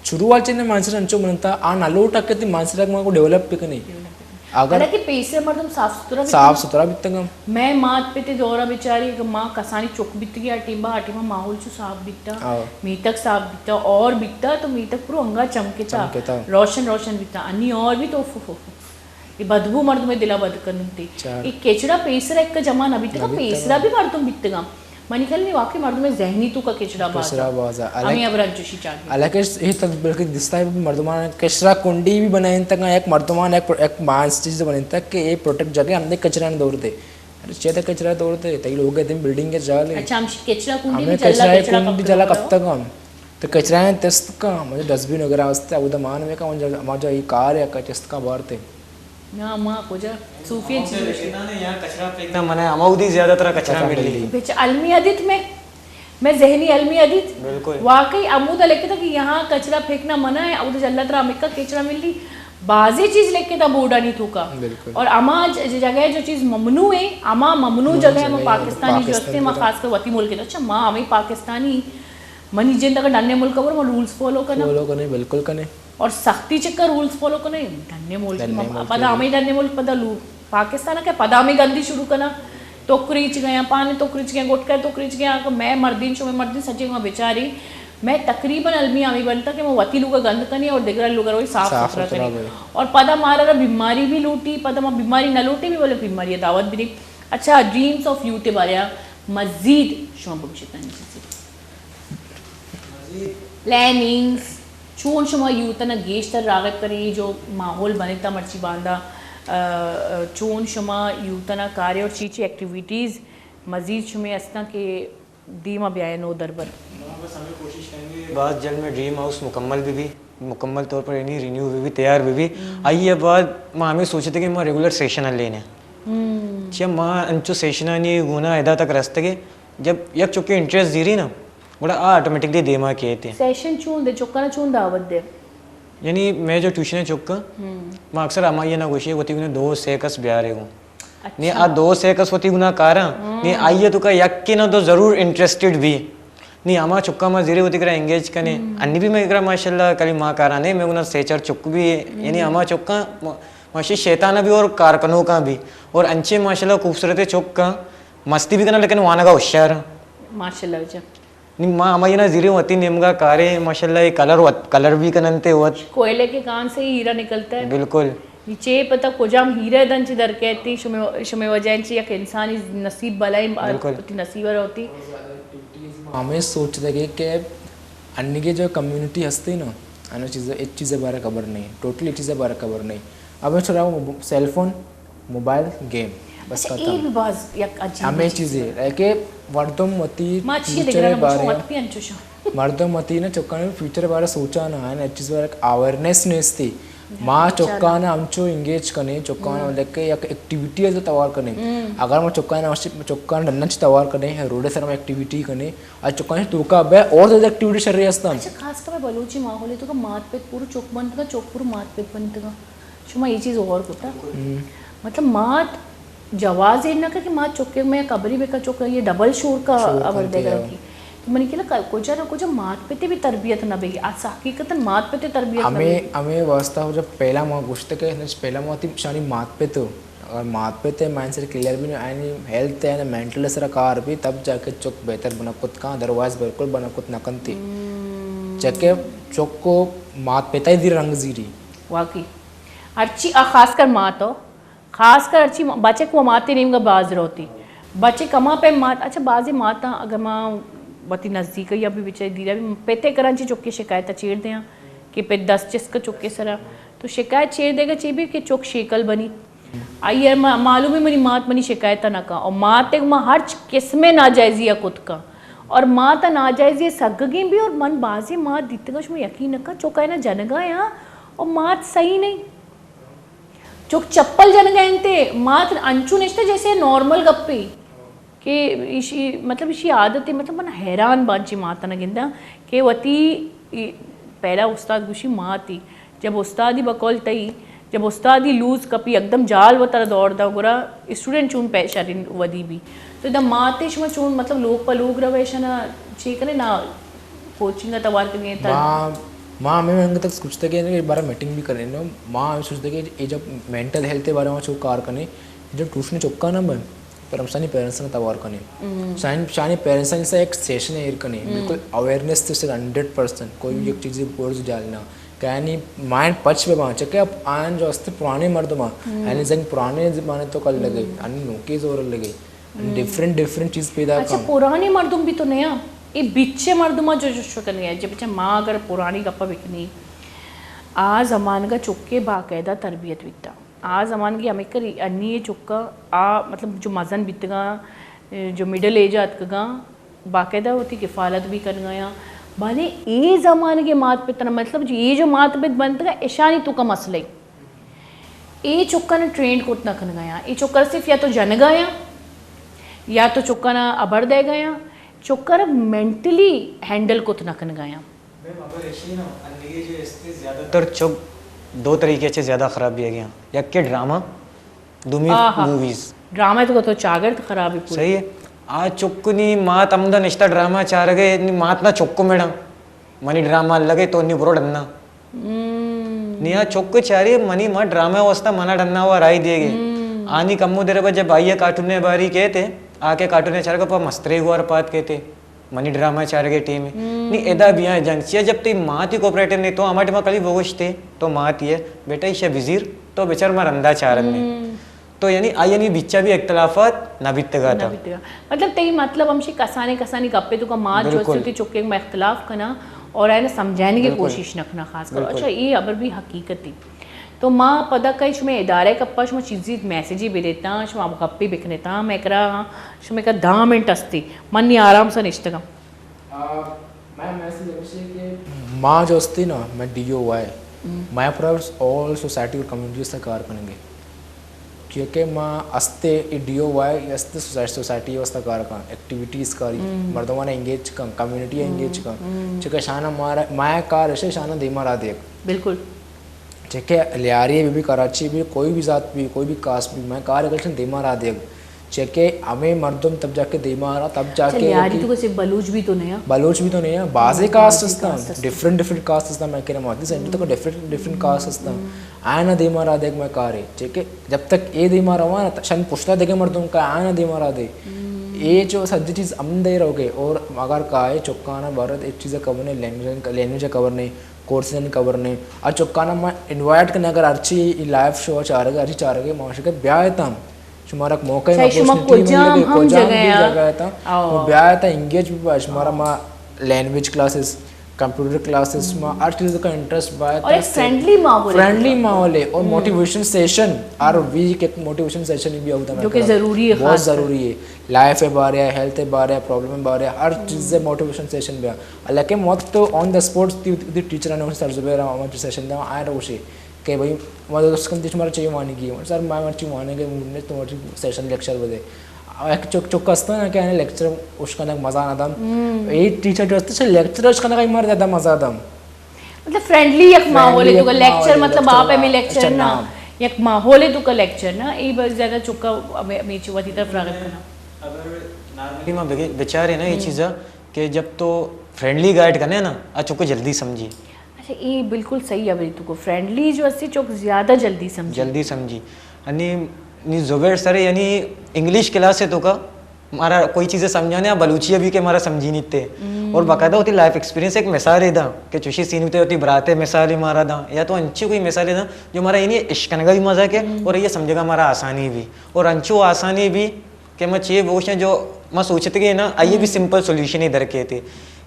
شروع وال چنے مانسر انچو منتا آ نہ لوٹا کہ تی مانسر ما کو ڈیولپ پہ کنی۔ اگر حالانکہ پیسر مردم صاف ستھرا بیتگ۔ صاف ستھرا بیتگ۔ مئے مات پت ءِ دور ءَ بچاری کہ ما کسانی چک بیتگیں آ ٹیم ءَ، آ ٹیم ءَ ماحول چو صاف بیتا، ہاں۔ میتگ صاف بیتا اور بیتا تو میتگ پورو انگا چمکتا، چمکتا۔ روشن روشن بیتا۔ انی اور بھی تو اف، اف، اف، اف۔ اے بدبو مردم ءِ دل ءَ بد کننت۔ چار۔ اے کچرا پیسر ءَ یک جمع نہ بیتگا، نہ بیتگا۔ پیسرا بھی مردم بیتگا۔ منی خیال نی واقعی مردم ذہنی تو کا کچرا باز کچرا باز ہے۔ ہمیں حالانکہ ابر انچوشی چاہیے۔ حالانکہ اے تک بلکہ دستا ہے مردمان کچرا کنڈی بھی بنائیں تک، یک مردمان یک، یک مانس چیز بنائیں تک کہ اے پروٹیکٹ جگہ ہم دے کچرا نہ دور دے۔ ارے چے تے کچرا دور دے، تئی لوگ دن بلڈنگ کے جال ہے۔ اچھا، ہم کچرا کنڈی ہمیں بھی جلا کچرا کچرا کنڈی کپتگا جلا ہو۔ کپتگا ہم۔ تو کچرا تست کا، مجھے ڈسٹ بن وغیرہ واسطے، وہ دمان میں کا، مجھے، مجھے یہ کار ہے، کا تست کا بارتے۔ نا، ما کجا صوفی چیز لکھتا نے، یہاں کچرا پھینکنا منع ہے، ہماؤدی زیادہ تر کچرا کچرا مل رہی۔ ملی۔ بچ علمی ادیت میں، میں ذہنی علمی ادیت۔ بالکل۔ واقعی امودا لکھتا کہ یہاں کچرا پھینکنا منع ہے، امودا جلت را مکا کچرا مل رہی۔ بازی چیز لکھتا بورڈانی تو کا۔ بالکل۔ اور اما ج-، جگہ جو چیز ممنوع ہے، اما ممنوع ممنوع جگہ ہے، جگہ ہم ہے، پاکستانی جو پاکستان ہستے، ما کا۔ خاص کر وتی ملک ہے۔ اچھا، ما ہمیں پاکستانی منی جند اگر ڈنے ملک ءَ برو، ما رولز فالو کناں۔ فالو کنے، بالکل کنے۔ اور سختی چکا رولز فالو کنے، ڈنے ملک ڈنے ما، ملک پدا ہمیں ڈنے ملک پدا لو، پاکستان ءَ کہ پدا ہمیں گندی شروع کناں۔ ٹکریچ گیا، پانی ٹکریچ گیا، گٹکا ٹکریچ گیا، کہ میں مردین، شمے مردین سجے ما بیچاری، میں تقریباً المی ہمیں بنتا کہ ما وتی لوگا گند کنی اور دگرا لوگا روئی صاف صاف ستھرا ستھرا کنی۔ بھائی۔ اور پدا مارا را بیماری بھی لوٹی، پدا ما بیماری نہ لوٹی بھی، بولے بیماری دعوت بھی نہیں۔ اچھا، ڈریمز آف یوتھ بارے مزید شما بگشتانی چیزی۔ پلاننگز، چون شما یوتھ ءَ گیشتر راغب کنیں، جو ماحول بنتا مرچی باندا، آ، آ، چون شما یوتھ ءَ کارے اور چی چی ایکٹیویٹیز مزید شمے ہستاں کہ دیما بیائے نو دربر؟ ما بس ہمیں کوشش کریں گے، بہت جلد میں ڈریم ہاؤس مکمل بھی بھی، مکمل طور پر یعنی رینیو بھی بھی، تیار بھی بھی۔ ہم۔ آئی ءَ بعد ما ہمیں سوچتے کہ ما ریگولر سیشن لینے۔ ہم۔ چیا ما انچو سیشنانی گونا ادا تک رستگے، جب یک چکے انٹرسٹ زیری نا، گڑا آ آٹومیٹکلی دیما کیت۔ سیشن چون دے، چکانا چون دعوت دے؟ یعنی میں جو ٹیوشن چکا، ہم۔ ما اکثر ہمائی نہ گوشی، وتی گنے دو سے کس بیارے گوں۔ اچھا۔ نی آ دو سے کس وتی گنا کاراں، ہم۔ نی آئی تو کا یک کے نہ تو ضرور انٹرسٹڈ بھی۔ نی ہما چکا ما زیرے وتی کرا انگیج کنے۔ ہم۔ انی بھی میں کرا ماشاءاللہ کلی ما کاراں نے، میں گنا سے چار چک بھی، ہم۔ یعنی ہما چکا ما-، ماشی شیطان بھی اور کارکنوں کا بھی۔ اور انچے ماشاءاللہ خوبصورت چکا مستی بھی کنا لیکن وانگا ہوشیار۔ ماشاءاللہ جا۔ نی ما ہمائی نا زیریں وتی نیمگا کاریں، ماشاءاللہ، یہ کلر وت، کلر بھی کننتے وت۔ کوئلے کے کان سے ہی ہیرا نکلتا ہے۔ بالکل۔ نی چے پتہ کجام ہیرا دن چی در کہتی، شمے، شمے وجہ چی یک انسانی نصیب بلائیں، بالکل۔ وتی نصیب ہوتی۔ ہمیں سوچ دے کہ انیگے جو کمیونٹی ہستی نا، انو چیز، ایک چیز بارے خبر نہیں، ٹوٹلی ایک چیز بارے خبر نہیں۔ اب چھوڑا وہ سیل فون، موبائل گیم، بس اچھا، ختم۔ اے بھی باز یک عجیب ہمیں چیز چیزے ہے۔ ہے کہ مردم وتی ما چی فیوچر دگرا بارے، مت بھی انچوشا۔ مردم وتی نا چکانے فیوچر بارے سوچا نہ ہے، نا چیز بارے اویئرنس نیستی۔ ما چکانا ہم چو انگیج کنے، چکانا ہم۔ مطلب کہ یک ایکٹیویٹی ہے تو توار کنے۔ ہم۔ اگر ما چکانا، چکانا ڈنن چ توار کنے، روڈ سر ما ایکٹیویٹی کنے، اور چکانا توکا بے اور زیادہ ایکٹیویٹی شر رہی ہستن۔ اچھا، خاص کر بلوچی ماحول ہے تو کہ مات پت پورو چک بنتگا، چک پورو مات پت بنتگا۔ شما یہ چیز غور کتا؟ ہم۔ مطلب مات جواز ایر نہ کہ مات چکے میں قبری بکا چکا یہ ڈبل شور کا شور ابر کنتے دے گا ہو۔ کی۔ تو منی کلا کجا نہ کجا مات پتے بھی تربیت نہ بگی۔ آج حقیقتاً مات پتے تربیت نہ ہمیں، بگی۔ ہمیں واسطہ جب پہلا ما گوشت کہ پہلا ما تی شانی مات پت ہو۔ اگر مات پتے مائنڈ سیٹ کلیئر بھی نہ، یعنی ہیلتھ ہے نا، مینٹل سرا کار بھی تب جا کے چک بہتر بنا کت کا، ادروائز بالکل بنا کت نہ کنتی۔ ہم۔ چکے چک کو مات پتا ہی زیر رنگ زیری۔ واقعی۔ ہرچی آ خاص کر مات ہو، خاص کر ہرچی بچک و ماتے نیمگا باز روتی۔ بچک ہما پہ مات، اچھا بازی ماتا اگر ما وتی نزدیک یا بھی بچے دیرا بھی پتے کرن چی چکی شکایت چیر دیاں کہ پہ دست چسک چکے سرا تو شکایت چیر دے گا چی بھی کہ چک شیکل بنی۔ آئی ء ما-، معلوم ہے منی مات منی شکایت نہ کن اور مات ما ہرچ قسم ناجائزی کت کن اور مات ناجائزی سگگیں بھی اور من بازی مات دیتگا شما یقین نہ کن چکا نا جنگا یا اور مات صحیح نہیں۔ چک چپل جنگ ء انت، مات انچو نشتہ جیسے نارمل گپے کہ ایشی، مطلب ایشی عادت ہے، مطلب من حیران بانچی ماتاں گنداں کہ وتی ای-، پہلا استاد گوشی ماتی، جب استادی بقول تئی، جب استادی لوز کپی یکدم جال وتر دور دا گرا اسٹوڈنٹ چون پیش ارین ودی بھی۔ تو ادا ماتے شما چون مطلب لوگ پہ لوگ روے شنا چے کنے نا کوچنگ ء توار کنگے تر؟ ما، ما ہمیں انگت تک سوچتے کہ بارے میٹنگ بھی کریں نا، ما ہمیں سوچتے کہ یہ جب مینٹل ہیلتھ کے بارے میں چو کار کریں، جب ٹیوشن چکا نا میں، پر ہم سانی پیرنٹس نے توار کریں۔ شانی، شانی پیرنٹس نے ایک سیشن ایر کریں، بالکل اویئرنس سے ہنڈریڈ پرسینٹ، کوئی بھی ایک چیز بورڈ سے ڈالنا، کہ یعنی مائنڈ پچ بہ باں، چکہ اب آیان جو است پرانے مردم ہیں، یعنی زن پرانے زمانے تو کل لگے، یعنی نوکے زور لگے، ڈفرنٹ، ڈفرنٹ چیز پیدا اچھا، کن۔ پرانے مردم بھی تو نیا، یہ بچے مردم جو جو شکن گیا، جب بچہ ماں اگر پرانی گپا بکنی، آ زمانگا چکے باقاعدہ تربیت بیتا۔ آ زمانگی ہمیں کری انی چکا، آ مطلب جو مزن بیتگا، جو مڈل ایج اتکگا، باقاعدہ وتی کفالت بھی کنگا یا۔ بلے اے زمانگے مات پتر، مطلب جو یہ جو مات پت بنتگا، اشانی تو کا مسئلہ ہی۔ اے چکاں ٹرینڈ کت نہ کنگا یا۔ اے چکر صرف یا تو جنگا یا، یا تو چکاں ابر دے گا یا، چکر مینٹلی ہینڈل کت نہ کنگا یا۔ میم، اگر ایشی نا، انگریز جو استے زیادہ تر چک دو طریقے سے زیادہ خراب بھی گیا۔ یک کے ڈرامہ، دومی آہا۔ موویز۔ ڈرامہ تو تو چاگرد خرابی پوری۔ صحیح ہے۔ آ چک نی مات ہمدا نشتہ ڈرامہ چارگے، نی مات نا چک میڑا۔ منی ڈرامہ لگے تو نی برو ڈنا۔ ہم۔ نی آ چک چاری منی ماں ڈرامہ واسطہ منا ڈنا و رائی دیگے۔ ہم۔ آنی کمو دیر بعد جب آئیے کارٹون نے باری کہتے، آ کے کارٹون نے چارگا پا مسترے گوار پات کہتے۔ منی ڈرامہ چارگے ٹیم ہے۔ ہم۔ نی ادا بیاں جنگ چیا جب تی ماں تی کوپریٹو نے تو ہما ٹائم کلی بگوشتے تو ماں تی ہے، بیٹا ایشا بزیر تو بچار ما رندا چارن نے۔ ہم۔ تو یعنی آئی یعنی بچا بھی اختلافات نہ بیتگا نہ تھا۔ بیتگا۔ مطلب تئی مطلب ہمشی کسانی کسانی گپے تو کا ماں جو بالکل۔ تی چکے میں اختلاف کنا اور اینا سمجھانے کی بالکل۔ کوشش نہ کنا خاص کر۔ بالکل۔ اچھا، یہ ابر بھی حقیقت ہے۔ تو ما پدا کئی شمے ادارے کپا شما چیزی میسجی بدیتا، شما گپی بکنیتا، میں کرا شمے کا دہ منٹ استی، من نی آرام سے نشتگم۔ آ، میں میسج ہمیشہ کہ ما جو استی نا، میں ڈی او وائی، ہم۔ میں پر آل سوسائٹی اور کمیونٹی سے کار کریں گے۔ کیونکہ ما استے ڈی او وائی استے سوسائٹی، سوسائٹی واسطہ کار کن، ایکٹیویٹیز کاری، ہم۔ مردمان انگیج کن، کمیونٹی انگیج کن۔ ہم۔ چونکہ شانہ مارا، مایا کار ہے شانہ دیما را دیکھ۔ بالکل۔ چکہ لیاری بھی، بھی کراچی بھی، کوئی بھی ذات بھی، کوئی بھی کاسٹ بھی، میں کار کلچن دیما را دیگ۔ چکہ ہمیں مردم تب جا کے دیما را، تب جا اچھا، کے لیاری کہ تو کسی بلوچ بھی تو نہیں ہے؟ بلوچ بھی تو نہیں ہے، بازے ہاں، کاسٹ بازے ہستاں، کاسٹ ہستاں۔ ڈفرنٹ، ڈفرنٹ کاسٹ ہستاں، میں کہنا ماتی سینٹر تو ڈفرنٹ، ڈفرنٹ کاسٹ ہستاں۔ آنا دیما را دیگ میں کارے، چکہ جب تک اے دیما رواں، شن پشتا دیگے مردم کا آنا دیما را دے۔ ہم۔ اے جو سجی چیز ہم دے رہو گے، اور اگر کائے چکانا بارت ایک چیز خبر نہیں، لینگویج، لینگویج خبر نہیں، کورسز نی خبر نے۔ آ چکانا ما انوائٹ کنے اگر ہرچی ای لائیو شو چارگے، ہرچی چارگے، ما شکر بیایتاں۔ شمارا یک موقع، شاید شما اپورچونٹی کجام ملے گی، ہم کجام جگہ بھی آ۔ جگہ آیتاں۔ آو۔ ما بیایتاں، انگیج بھی با، شمارا ما لینگویج کلاسز، کمپیوٹر کلاسز، ما ہر چیز کا انٹرسٹ با۔ اور ایک فرینڈلی ماحول ہے۔ فرینڈلی ماحول ہے اور موٹیویشن سیشن، ہر ویک ایک موٹیویشن سیشن بھی ہوتا ہے۔ جو کہ ضروری ہے، بہت ضروری ہے۔ لائف کے بارے، ہیلتھ کے بارے، پرابلم کے بارے، ہر چیز سے موٹیویشن سیشن بھی۔ لیکن وت تو آن دا اسپاٹ تی، تی ٹیچر نے سر زبیر احمد جو سیشن دا آئے روشے کہ بھائی، ما دوست کن تیش مارا چاہیے وانگی، سر ما مرچی وانگے موڈ نے تو مرچی سیشن لیکچر بدے۔ ایک چک، چک ہستا نا کہ آنے لیکچر اشکنگ مزہ نہ دم۔ اے ٹیچر جو ہستا، لیکچر اشکنگ مار زیادہ مزہ دم۔ مطلب فرینڈلی یک ماحول ہے تو کا لیکچر، مطلب آپ میں لیکچر نا، یک ماحول ہے تو کا لیکچر نا، اے بس زیادہ چکا ہمیں، ہمیں چی وتی طرف راغب کنا۔ اگر نارملی ما بگے-، بچارے نا یہ چیزا کہ جب تو فرینڈلی گائیڈ کرنے نا، آ چکو جلدی سمجھی۔ اچھا، یہ بالکل صحیح ہے بھائی، تو کو فرینڈلی جو اسی چک زیادہ جلدی سمجھی۔ جلدی سمجھی۔ یعنی، نی زبیر سر، یعنی انگلش کلاس ہے تو کا، مارا کوئی چیزیں سمجھانے، بلوچی ابھی کہ مارا سمجھی نہیں تے۔ اور باقاعدہ ہوتی لائف ایکسپیرینس ایک مثال ہے دا، کہ چوشی سین ہوتے ہوتی براتے مثال ہی مارا دا، یا تو انچی کوئی مثال ہے دا، جو مارا یعنی اشکنگا بھی مزہ کے، اور یہ سمجھے گا مارا آسانی بھی، اور انچو آسانی بھی، کہ ما چے بوشاں جو ما سوچتے کہ نا، آئیے بھی سمپل سولوشن ہی در کہتے۔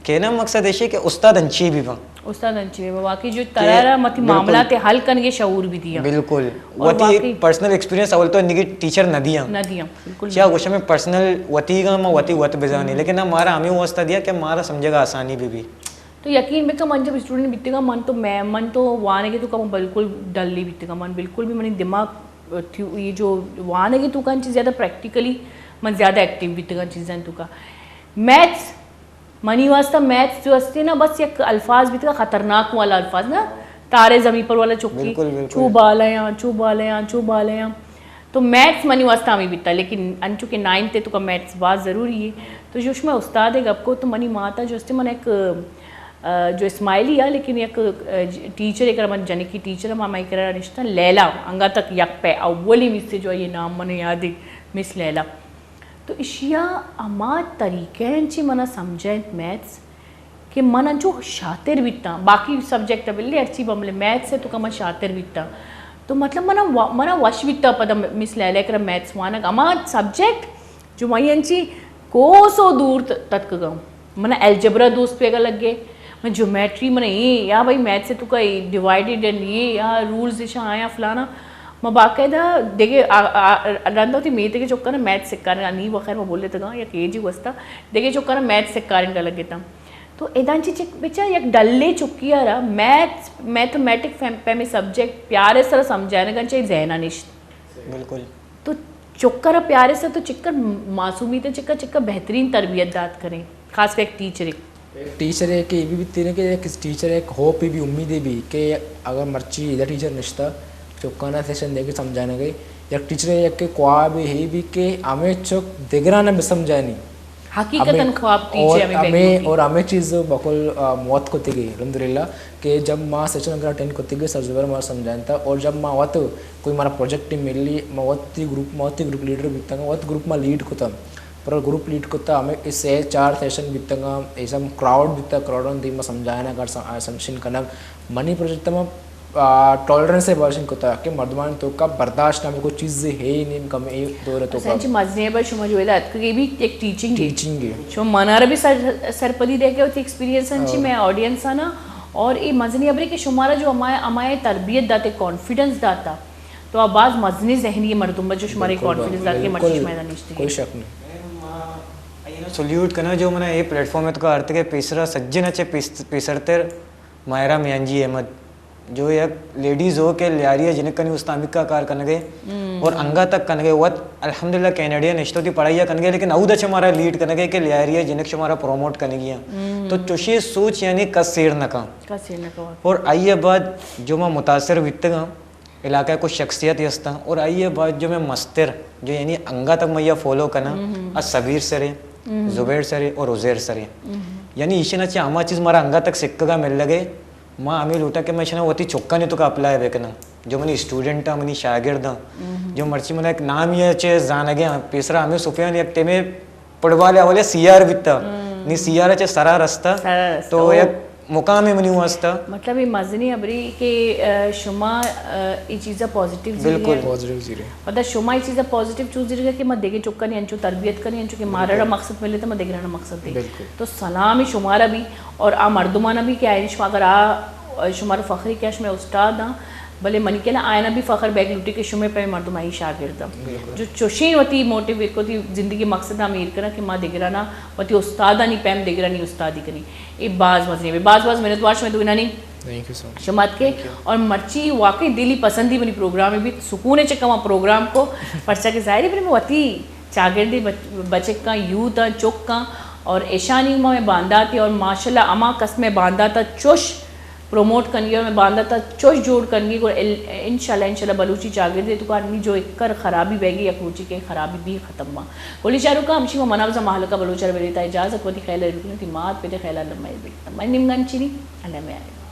کہنا مقصد ایشی کہ استاد انچی بھی بن۔ استاد انچی بھی بن۔ واقعی جو ترارا متی معاملات حل کرنے کے شعور بھی دیا۔ بالکل۔ اور وتی واقعی پرسنل ایکسپیرینس اول تو نگی ٹیچر نہ دیا۔ نہ دیا، بالکل چیا نہ۔ گوشا میں پرسنل وتی گا، ما وتی وت بزانی، لیکن ہمارا ہمیں واسطہ دیا کہ ہمارا سمجھے گا آسانی بھی بھی۔ تو یقین بکن، من جب اسٹوڈنٹ بیتگا، من تو میں، من تو وانے کے تو کم بالکل ڈل نہیں بیتگا، من بالکل بھی منی دماغ تھیو-، یہ جو وانگی تو کا انچی زیادہ پریکٹیکلی من زیادہ ایکٹیو بیتگاں چیزاں تو کا۔ میتھس، منی واسطہ میتھس جو ہستی نا، بس یک الفاظ بیتگا خطرناک والا الفاظ نا، تارے زمین پر والا چکی، بالکل، بالکل۔ چو بالے آں، چو بالے آں، چو بالے آں۔ تو میتھس منی واسطہ ہمیں بیتا، لیکن انچو کہ نائنتھ ہے تو کا میتھس بہت ضروری ہے۔ تو جو شما استاد گپ کو تو منی ماتا جو ہستی من ایک جو اسماعیلی ءَ، لیکن یک ٹیچر ءِ کرا، من جنکی ٹیچر ءَ، ما مئے کرا نشتہ لیلا، انگا تک یک پہ اولی مس جو آئی نام من یاد ہے، مس لیلا۔ تو اشیا ہما طریقہ انچی منا سمجھائینت میتھس کہ من انچو شاتر بیتاں، باقی سبجیکٹ بلے ہرچی بملے میتھس ءِ تو کا من شاتر بیتاں۔ تو مطلب منا وا-، منا وش بیتا پدا مس لیلا ءِ کرا میتھس وانگ، ہما سبجیکٹ جو مئی انچی کوس و دور ت-، تتکگاں۔ من الجبرا دوست بیگا لگے، من جیومیٹری، من اے یا بھائی میتھس ءِ تو کا ڈیوائیڈڈ اینڈ اے یا رولز اشاں آیاں فلانا۔ ما باقاعدہ دگہ آ-، آ-، رندا وتی میتگ ءِ چکانا میتھس سکارینگا، نی بخیر ما بولیتگاں یک ایجی گوستا، دگہ چکانا میتھس سکارینگا لگتاں۔ تو ادا انچی چک بچا یک ڈلے چکی ءَ را میتھس، میتھمیٹک فیم-، پیمیں سبجیکٹ پیار ءِ سرا سمجھائینگا چہ ذہنا نشت۔ بالکل۔ تو چکر ءَ پیار ءِ سرا تو چکر معصومیت ءِ چکر، چکر بہترین تربیت دات کریں، خاص کر یک ٹیچرے۔ ٹیچر ءِ کہ اے بھی بیتینے کہ یک ٹیچر ءِ یک ہوپ بھی، امیدے بھی کہ اگر مرچی ادا ٹیچر نشتہ، چکانا سیشن دے کہ سمجھانگے، یک ٹیچر ءِ یک کہ خواب ہے بھی کہ ہمے چک دگرانا بہ سمجھانی۔ حقیقتاً ہمے خواب ٹیچر اور ہمیں ہمیں، بیگی اور ہمیں چیز بقول، آ، موت کو تیگے، الحمدللہ، کہ جب ما سیشن اگر اٹینڈ کو تیگے، سر زبر ما سمجھانتا، اور جب ما وت کوئی مارا پروجیکٹ ملی، ما وتی گروپ، ما وتی گروپ لیڈر بیتگاں، وت گروپ ما لیڈ کتا۔ پر گروپ لیڈ کتا، ہمیں اے سے چار سیشن بیتگاں، ایسا کراؤڈ بیتا، کراؤڈ ان دی ما سمجھائنا کر سم-، آ، سمشن کنگ۔ منی پروجیکٹ ما، آ، ٹالرنس ءِ باشن کتا کہ مردمان تو کا برداشت ہمیں کوئی چیز ہے نہیں کم اے دور تو کا۔ سنچ مزنے بر شما جو ادا اتکگے بھی ایک ٹیچنگ ہے۔ ٹیچنگ ہے۔ شما منارا بھی سر-، سرپدی دے کے ہوتی ایکسپیرینس انچی ہاں۔ میں آڈینس آنا اور اے مزنی ابرے کہ شمارا جو ہمائے، ہمائے تربیت داتے، کانفیڈنس داتا، تو آ باز مزنیں ذہنی مردم بچو شمارے بالکل، کانفیڈنس داتے، بالکل، مرچی شما ادا نشتی۔ کوئی شک نہیں۔ ما اینا سلیوٹ کنا جو منا اے پلیٹ فارم تو کا ارتکے پیسرا سجن اچے پیس-، پیسرتر ماہرہ میانجی احمد، جو یک لیڈیز ہو کہ لیاری جنک کنی استا ہمیکا کار کنگے اور انگا تک کنگے وت الحمدللہ کینیڈا نشتو تی پڑھائی کنگے، لیکن اود اچ ہمارا لیڈ کنگے کہ لیاری جنک شمارا پروموٹ کنگی ہیں۔ تو چوشی سوچ یعنی کس سیر نہ کن۔ کس سیر نہ کن۔ اور آئیے بعد جو ما متاثر بیتگاں، علاقہ ءِ کچھ شخصیت ہستاں اور آئی ءَ بعد جو میں مستر جو یعنی انگا تک میں یہ فالو کناں، از صغیر سرے، زبیر سرے اور عزیر سرے۔ یعنی ایشی نا چہ ہما چیز مارا انگا تک سکھگا مل لگے، ما ہمیں لوٹا کہ میں اشنا وتی چکانی تو کا اپلائی بکناں۔ جو منی اسٹوڈنٹ ہیں، منی شاگرد ہیں، جو مرچی منا ایک نام یہ چہ زانگے ہیں، پیسرا ہمیں سفیان یک ٹیمے فٹبال ءِ حوالے سی آر بیتا۔ نی سی آر ءَ چہ سرا رستا۔ سرا رستا، تو او۔ یک مقامے منی واسطہ۔ مطلب اے مزنیں ہبرے کہ، آ، شما، آ، اے چیزا پازیٹیو زیری بالکل۔ پازیٹیو زیری۔ مطلب شما اے چیزا پازیٹیو چو زیرگا کہ ما دگہ چکانی انچو تربیت کنی، انچو کہ مارا بالکل۔ مقصد ملے تو ما دگرانا مقصد دے۔ بالکل۔ تو سلام شمارا بھی اور آ مردمانا بھی کہ آئین شما اگر آ شمارا فخری کہ شما استاد ہاں، بلے منی کلا آیانا بھی فخر بیگ لوٹی کہ شمے پہ مردم آئی شاگرد ہاں۔ جو چوشیں وتی موٹیو کو تی زندگی مقصد ہم ایر کرا کہ ما دگرانا وتی استادانی پیم دگرانی استادی کنی۔ اے باز مزنی بے، باز باز منت وار شما دوینانی۔ تھینک یو سو مچ۔ شما اتکے اور مرچی واقعی دلی پسندی منی پروگرام بیت، سکون چکا ما پروگرام کو، پرچا کہ ظاہری بلے وتی چاگردی بچ-، بچکاں، یوتاں، چکاں اور ایشانی ما میں بانداتے اور ماشاءاللہ ہما قسم میں بانداتا چوش پروموٹ کنگی اور میں بانداتا چوش جوڑ کنگی اور ال-، انشاءاللہ، انشاءاللہ بلوچی چاگردے تو کارمی جو ایک کر خرابی بہ گی یک روچی کے خرابی بھی ختم ہوا۔ گولی چاروکا ہمشی ما مناوزا مہلکا بلوچا بریتا اجازت وتی خیال رکھنے تی مات پہ خیال اللہ میں بیتا۔ میں نمگان چینی اللہ میں آئے۔